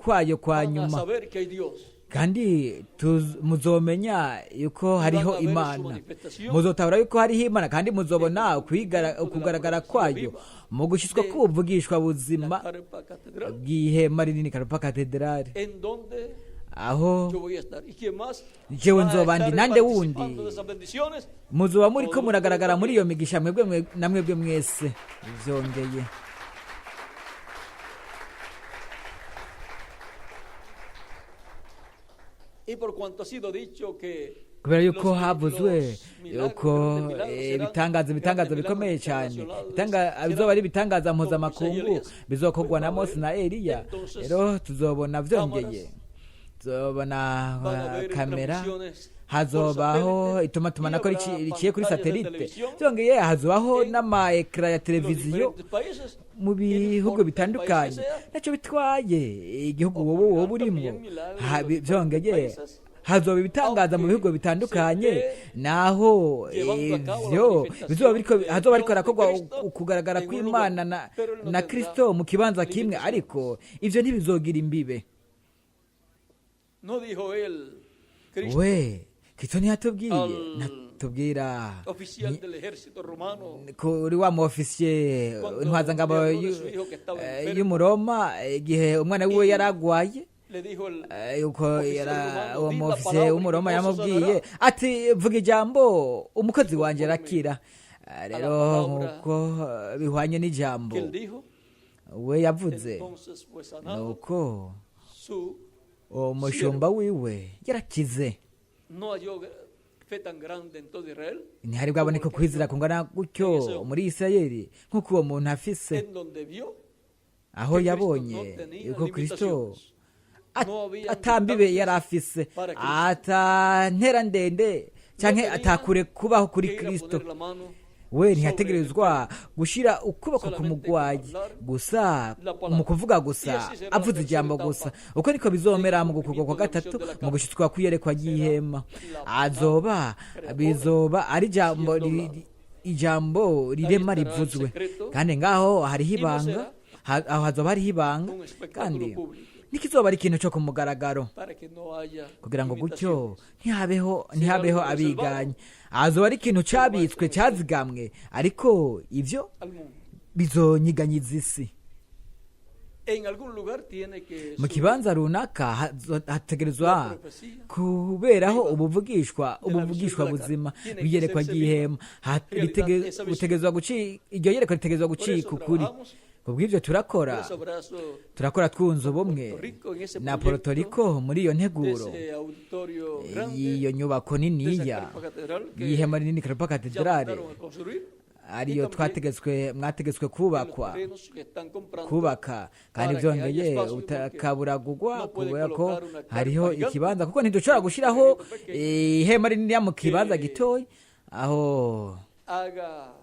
kwayo kwa Van a nyuma, saber que hay Dios. kandi muzomenya yuko hariho Van a ver su Imana, manifestación muzotabura yuko hariho Imana, kandi muzobona ukugaragara kwayo mu gushyitswa k'ubuvugishwa la buzima carpa catedral bw'ihema rinini Karupa Katedrali, en donde aho yo voy a estar. ¿Y quién más jewe va a nzoba ndi estar nande wundi participando de esas bendiciones? muzoba muriko muragaragara muri iyo migisha mwebwe na mwebwe mwese. Vyongeye Y por cuanto ha sido dicho que kubera yuko los havuzwe los milagros, yuko grandes milagros serán ibitangaza ibitangaza grandes bikomeye milagros cyane internacionales, serán bizoba ari ibitangaza con Moisés y mpuzamakungu Elías. bizokorwa Pues na va a Mose haber na Eliya. entonces Rero tuzobona vyongeye cámaras, tuzobona van a haber kamera, transmisiones por hazobaho satélite y itumatumanako habrá riciye kuri pantallas de satelite, televisión vyongeye hazobaho en n'ama ekara ya los televiziyo diferentes países. mu Y no bihugu importa el país que bitandukanye, sea, ntacyo bitwaye igihugu wowe wowe ocurrirán urimo. también milagros en los diferentes Byongeye países, hazoba ibitangaza mu aunque bihugu se bitandukanye, esté naho llevando a cabo la ivyo bizoba manifestación biriko del hazoba hariko don de harakorwa Cristo ukugaragara en un lugar, kw'Imana na, pero él no na tendrá Kristo mu kibanza kimwe, limitaciones. ariko ivyo ntibizogira imbibe. No dijo él, Cristo, We Kristo ntiyatubwiye al ntatubwira oficial del ejército romano, kuri wa mu ofisiye cuando intwazangabo le habló de su hijo que estaba enfermo y'umuroma, igihe umwana wiwe y yari agwaye, le dijo el yuko oficial romano, uwo di mu la ofisiye palabra y mi w'umuroma mozo yamubwiye sanará. ati vuga ijambo umukozi Y wanjye conforme arakira. a la Rero palabra nk'uko bihwanye n'ijambo que él dijo, we yavuze, entonces fue sanado nuko su uwo mushumba siervo. wiwe yarakize. No halló fe tan grande en todo Israel Ntihari como bwaboneka el que ukwizera halló kungana en gutyo ese hombre, muri Isirayeli nk'uko uwo muntu afise, en donde vio aho que Cristo no yabonye tenía yuko Kristo limitaciones, no habían atambibe yari distancias afise, para Cristo, ata ntera ndende no canke tenía atakure kubaho kuri que ir a Kristo. poner la mano We sobre el ntiyategerezwa enfermo, gushira ukuboko ku solamente con mugwayi hablar gusa, la mu palabra. kuvuga Y gusa, así será la avuze tercera ijambo gusa. etapa Uko niko del bizomera mu gukorwa kwa cumplimiento de la gatatu, visión de la mu carpa. gushitswa kw'iyerekwa Será ry'ihema, la palabra azoba creadora bizoba ari ijambo siendo hablada. ijambo Ahí rirema estará el rivuzwe, secreto kandi ngaho hariho y no ibanga, será aho hazoba hariho ibanga, un espectáculo kandi público ntikizoba ari ikintu cyo ku mugaragaro, para que no haya kugira ngo gutyo imitaciones. ntihabeho Será ntihabeho algo abiganye. reservado, Azoba ari ikintu pero va a cabitswe estremecer cazigamwe, ariko ivyo al mundo. bizonyiganyiza isi. En algún lugar tiene que Mu surgir kibanza runaka la hategerezwa profecía kuberaho viva ubuvugishwa de la visión de ubuvugishwa la carne. buzima Tiene que bw'iyerekwa hacerse viva, ry'ihema. realidad esa visión. Butegerezwa iryo yerekwa ritegerezwa Por gucika eso ukuri. trabajamos Kubw'ivyo turakora brazo a brazo turakora twunze con ubumwe Puerto Rico en ese na Puerto proyecto Rico muri iyo de nteguro ese auditorio grande, y'iyo nyubako de esa niniya carpa catedral que y'ihema rinini Karupa ya Katedrale, mandaron a construir y ariyo también twategetswe mwategetswe en los kubakwa terrenos que están comprando kubaka, kandi para que haya byongeye espacio porque ubutaka buragugwa no puede kubera ko colocar una carpa hariho gigante ikibanza, kuko ntidushobora en un gushiraho terreno pequeño ihema rininiya mu kibanza que gitoyi aho haga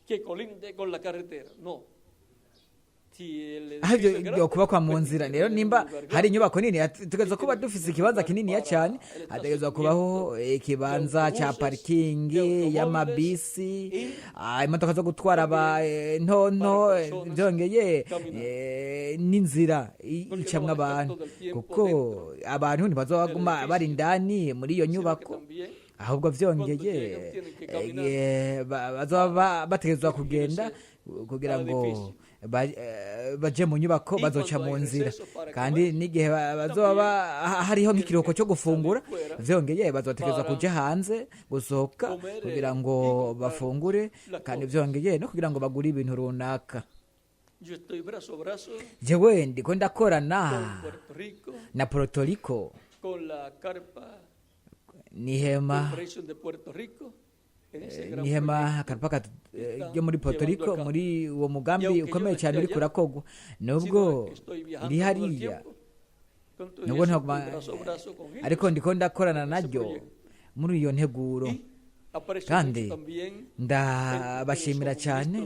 que colinde con la carretera. No. Si el aho edificio ibyo es grande, kubakwa mu pues nzira. tiene que Rero tener un nimba lugar hari grande inyubako nini, tutegerezwa y kuba tiene que dufise tener un ikibanza lugar kininiya cyane, para el hategerezwa kubaho estacionamiento de ikibanza ca autobuses, de parikingi automóviles y'amabisi, y imodoka zo gutwara también ntonto, para personas byongeye caminar. n'inzira Porque no icamwo van a estar abantu, todo el tiempo kuko dentro abantu del ntibazoguma bari edificio, indani muri iyo sino que nyubako, también ahubwo cuando vyongeye llegan tienen que caminar bazoba para bategerezwa kugenda dirigirse kugira al ngo edificio. baje mu nyubako, Y bazoca cuando mu hay nzira, receso para kandi comer, n'igihe bazoba también hariho tienen nk'ikiruhuko que cyo gufungura, salir fuera vyongeye bazotegerezwa para kuja hanze gusohoka comer kugira y ngo comprar bafungure, las kandi cosas. vyongeye no kugira ngo bagure ibintu runaka. Yo estoy brazo a brazo Jewe ndiko ndakorana con Puerto Rico, na Puerto Rico con la carpa n'ihema Corporation de Puerto Rico, en ese gran n'ihema proyecto akarpa que están ryo muri Puerto llevando Rico a cabo. muri uwo Y mugambi aunque yo no ukomeye esté cyane uriko allá, urakogwa, sino nubwo que estoy iri viajando todo el hariya, tiempo, con todo nubwo eso ntaguma estoy brazo a brazo con ariko ellos ndiko ndakorana en ese naryo proyecto. muri iyo nteguro. Y Aprecio Kandi mucho también ndabashimira cyane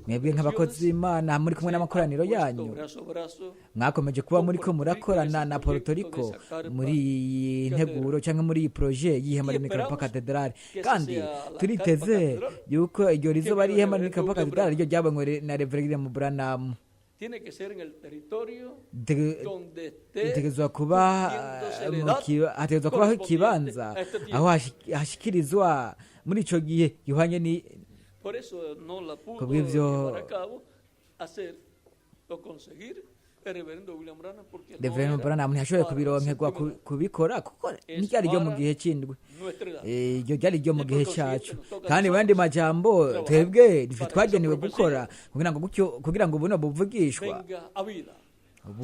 mwebwe nk'abakozi b'Imana muri kumwe n'amakoraniro yanyu brazo a brazo mwakomeje kuba muri ko murakorana na Puerto Rico muri iyi nteguro cyangwa muri iyi proje y'ihema ry'Imikarapo Katedrali. Kandi turiteze yuko iryo rizoba ari ihema ry'Imikarapo Katedrali ryo ryabonywe na Reverend William Branham. tiene que ser en el territorio donde esté Hategerezwa kuba cumpliéndose mu la edad hategerezwa kubaho ikibanza correspondiente a este tiempo. aho hashikirizwa muri ico gihe gihwanye ni Por eso no la pudo Kubw'ivyo- llevar a cabo, hacer o conseguir el reverendo William Branham porque no Reverend era Branham ntiyashoboye para kubironkerwa la séptima edad, kubikora kuko ntiryari ryo mu gihe c'indwi. nuestra edad. Iryo ryari ryo mu gihe cyacu. Kandi mu yandi majambo, twebwe nitwe twagenewe gukora kugira ngo gutyo, kugira ngo buno buvugishwa Venga a vida,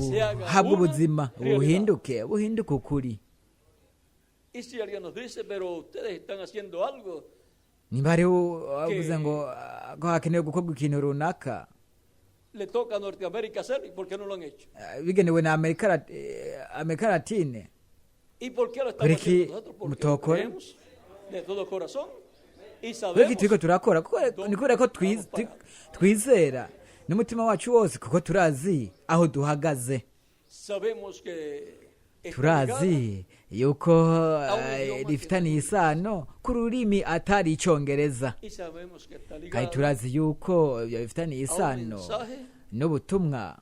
se haga buhabwe una ubuzima, realidad. buhinduke buhinduke ukuri. Y si alguien nos dice, pero ustedes están haciendo algo, Niba hariho avuze ngo ko hakenewe gukorwa ikintu runaka le toca a Norteamérica hacerlo, ¿y por qué no lo han hecho? Bigenewe na Amerika Amerika Latine, ¿Y por qué lo estamos Pero es que haciendo nosotros? Porque lo mutokora. creemos de todo corazón y kubera iki sabemos turiko turakora? Ni kubera ko twizera n'umutima wacu wose, kuko turazi aho duhagaze. Sabemos que está ligada Turazi yuko rifitaniye isano ku rurimi atari icyongereza, y sabemos que está kandi ligada turazi yuko ibyo bifitaniye a un isano mensaje n'ubutumwa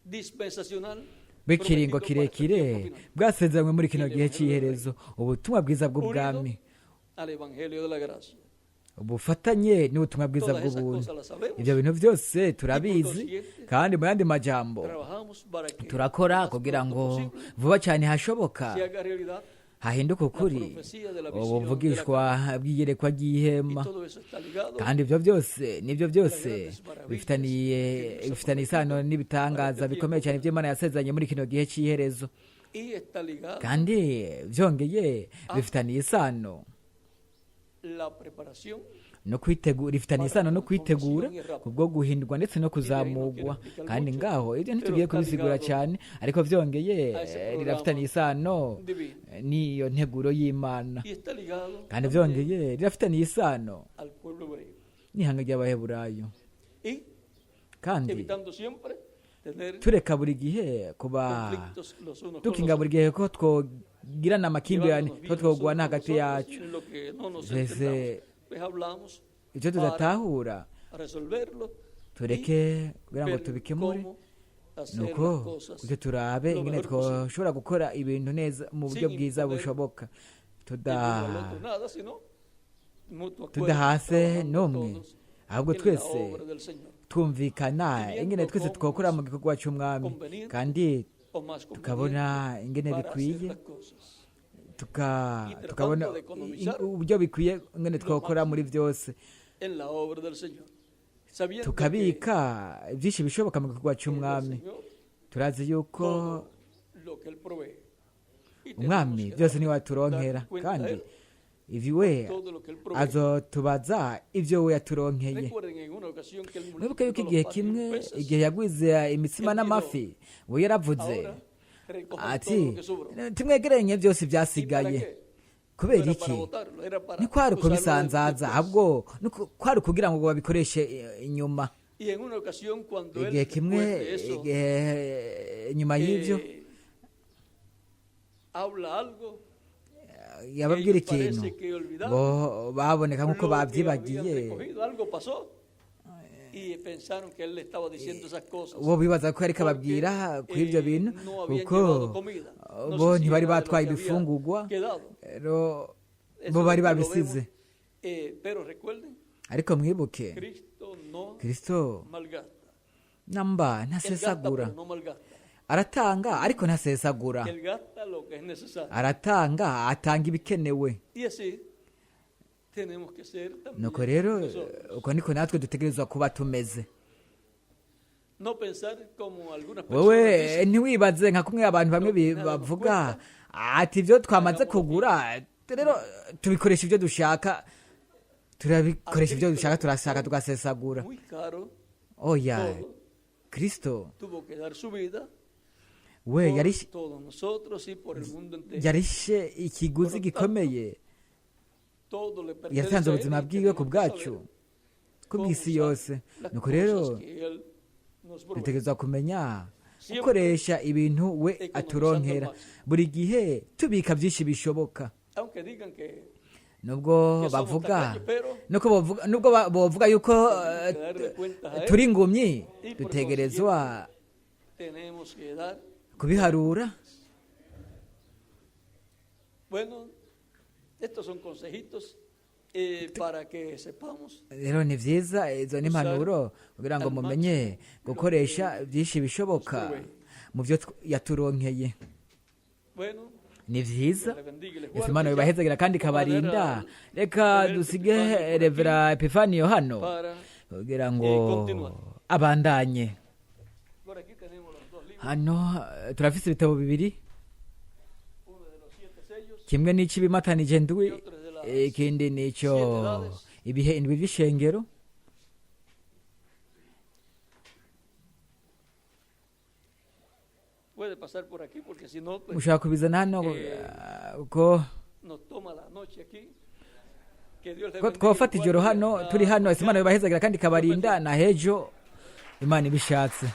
dispensacional bw'ikiringo prometido para este kirekire tiempo final, bwasezeranywe muri kino gihe cy'iherezo, ubutumwa bwiza bw'ubwami unido al evangelio de la gracia. Ubufatanye n'ubutumwa bwiza Todas esas bw'ubuntu. cosas las sabemos. Ibyo bintu byose turabizi, kandi mu yandi majambo Trabajamos para que turakora lo más kugira pronto ngo posible vuba cyane hashoboka se haga realidad hahinduke ukuri ubuvugishwa bw'iyerekwa ry'ihema. y todo eso está ligado Kandi ibyo byose nibyo byose bifitaniye isano n'ibitangaza bikomeye cyane by'Imana yasezeranye muri kino gihe cy'iherezo. Y está ligado Kandi byongeye bifitaniye isano la preparación no kwitegura, rifitanye isano no kwitegura kubwo guhindurwa ndetse no kuzamugwa. Kandi ngaho ibyo ntitugiye kubisigura cyane, ariko byongeye rirafitanye isano divina n'iyo nteguro y'Imana. y está ligado Kandi también byongeye rirafitaniye isano al pueblo hebreo n'ihanga ry'Abaheburayo. Y Kandi evitando siempre tener tureka buri gihe kuba conflictos los unos con los dukinga buri gihe ko twogirana amakimbirane, llevándonos ko bien los unos twogwana con los hagati otros, yacu. en lo que no nos Desde- entendamos, pues hablamos Icyo tudatahura para resolverlo tureke kugira ngo ver tubikemure, cómo hacer las nuko cosas gutyo turabe lo ingene mejor posible. twoshobora gukora ibintu neza mu buryo Sin bwiza imponer bushoboka, el uno al otro nada, sino mutuo acuerdo, tudahase trabajando n'umwe, todos ahubwo en la twese obra del Señor, twumvikana Viendo ingene twese cómo twokora es mu gikorwa cy'Umwami, conveniente kandi o más conveniente tukabona ingene para hacer bikwiye, las cosas. tuka Y tratando tukabona de economizar uburyo bikwiye ingene twokora muri byose, en la obra del Señor, sabiendo que tukabika byinshi bishoboka mu gikorwa en el cy'Umwami. Señor Turazi yuko todo lo que Él provee. Y tenemos Umwami que byose dar niwe aturonkera, cuenta a kandi Él ivi we todo lo que Él provee. azotubaza ibyo we yaturonkeye. Recuerden en una ocasión que Él Mwibuke yuko multiplicó igihe los panes y kimwe, los peces. igihe yagwize imitsima n'amafi, we yaravuze Ahora recojan todo ati lo que sobró. timwegeranye byose ¿Y para byasigaye. qué? Kubera No era iki? para botarlo, era para Ntikwari usarlo ukubisanzaza, después. ahubwo kwari ukugira ngo babikoreshe inyuma. Y en una ocasión cuando él Igihe kimwe, después de eso igihe inyuma y'ibyo habla algo, yababwira ellos ikintu, parece que olvidaron bo baboneka nk'uko lo que habían babyibagiye. recogido, algo pasó y pensaron que él le estaba diciendo esas cosas Bo bibaza ko yariko porque, ababwira kuri ibyo bintu, no habían kuko llevado comida. No bo sé si ntibari era de lo batwaye que había ibifungurwa, quedado. rero Eso bo bari lo babisize. vemos. Pero recuerden, Ariko mwibuke, Cristo no Kristo malgasta. namba Él gasta, ntasesagura. pero no malgasta. Aratanga ariko ntasesagura. Él gasta lo que es necesario. Aratanga, atanga ibikenewe. Y así tenemos que ser también Nuko rero nosotros. uko niko natwe dutegerezwa kuba tumeze. No pensar como algunas personas Wowe dicen, ntiwibaze nka kumwe abantu bamwe bavuga ati ibyo twamaze kugura rero tubikoresha ibyo dushaka, turabikoresha ibyo dushaka, turashaka tugasesagura. muy caro Oya, todo, Kristo tuvo que dar su vida we por yarishe todos nosotros y por el mundo entero. yarishe ikiguzi gikomeye. Todo le pertenece Yatanze a Él ubuzima y bwiwe ku tenemos que bwacu, saber ku cómo bw'isi usar yose. las Nuko rero cosas que Él nos provee. dutegerezwa kumenya Siempre gukoresha ibintu we economizando aturonkera, al máximo. buri gihe tubika byinshi bishoboka. Aunque digan que Nubwo que somos bavuga tacaños, pero nuko bovuga, nubwo bovuga yuko tenemos que darle cuentas a Él turi ingumyi, y por dutegerezwa tenemos que dar. kubiharura. Bueno, estos son consejitos para que sepamos Rero ni vyiza, izo ni usar impanuro kugira ngo al mumenye máximo lo gukoresha que byinshi nos bishoboka provee. mu byo yaturonkeye. Bueno, Ni vyiza. Dios les bendiga y les Ese guarde. Imana Ya ibahezagira kandi vamos a dejar ikabarinda. al Reka reverendo dusige Epifanio por aquí Revera Epifanio hano para kugira ngo continuar. abandanye. Por aquí tenemos los dos libros, Hano turafise ibitabo bibiri, uno de los siete sellos kimwe n'ic'ibimatanije ndwi, y otro es de las ikindi n'ico siete edades. ibihe indwi vy'ishengero. Puede pasar por aquí porque si no, pues Mushobora kubizana hano kuko nos toma la noche aquí. Que Dios le ko bendiga y twofata ijoro guarde. hano Hasta turi hano. Ese Imana mañana. ibahezagira kandi Dios ikabarinda bendiga. na hejo Imana ibishatse.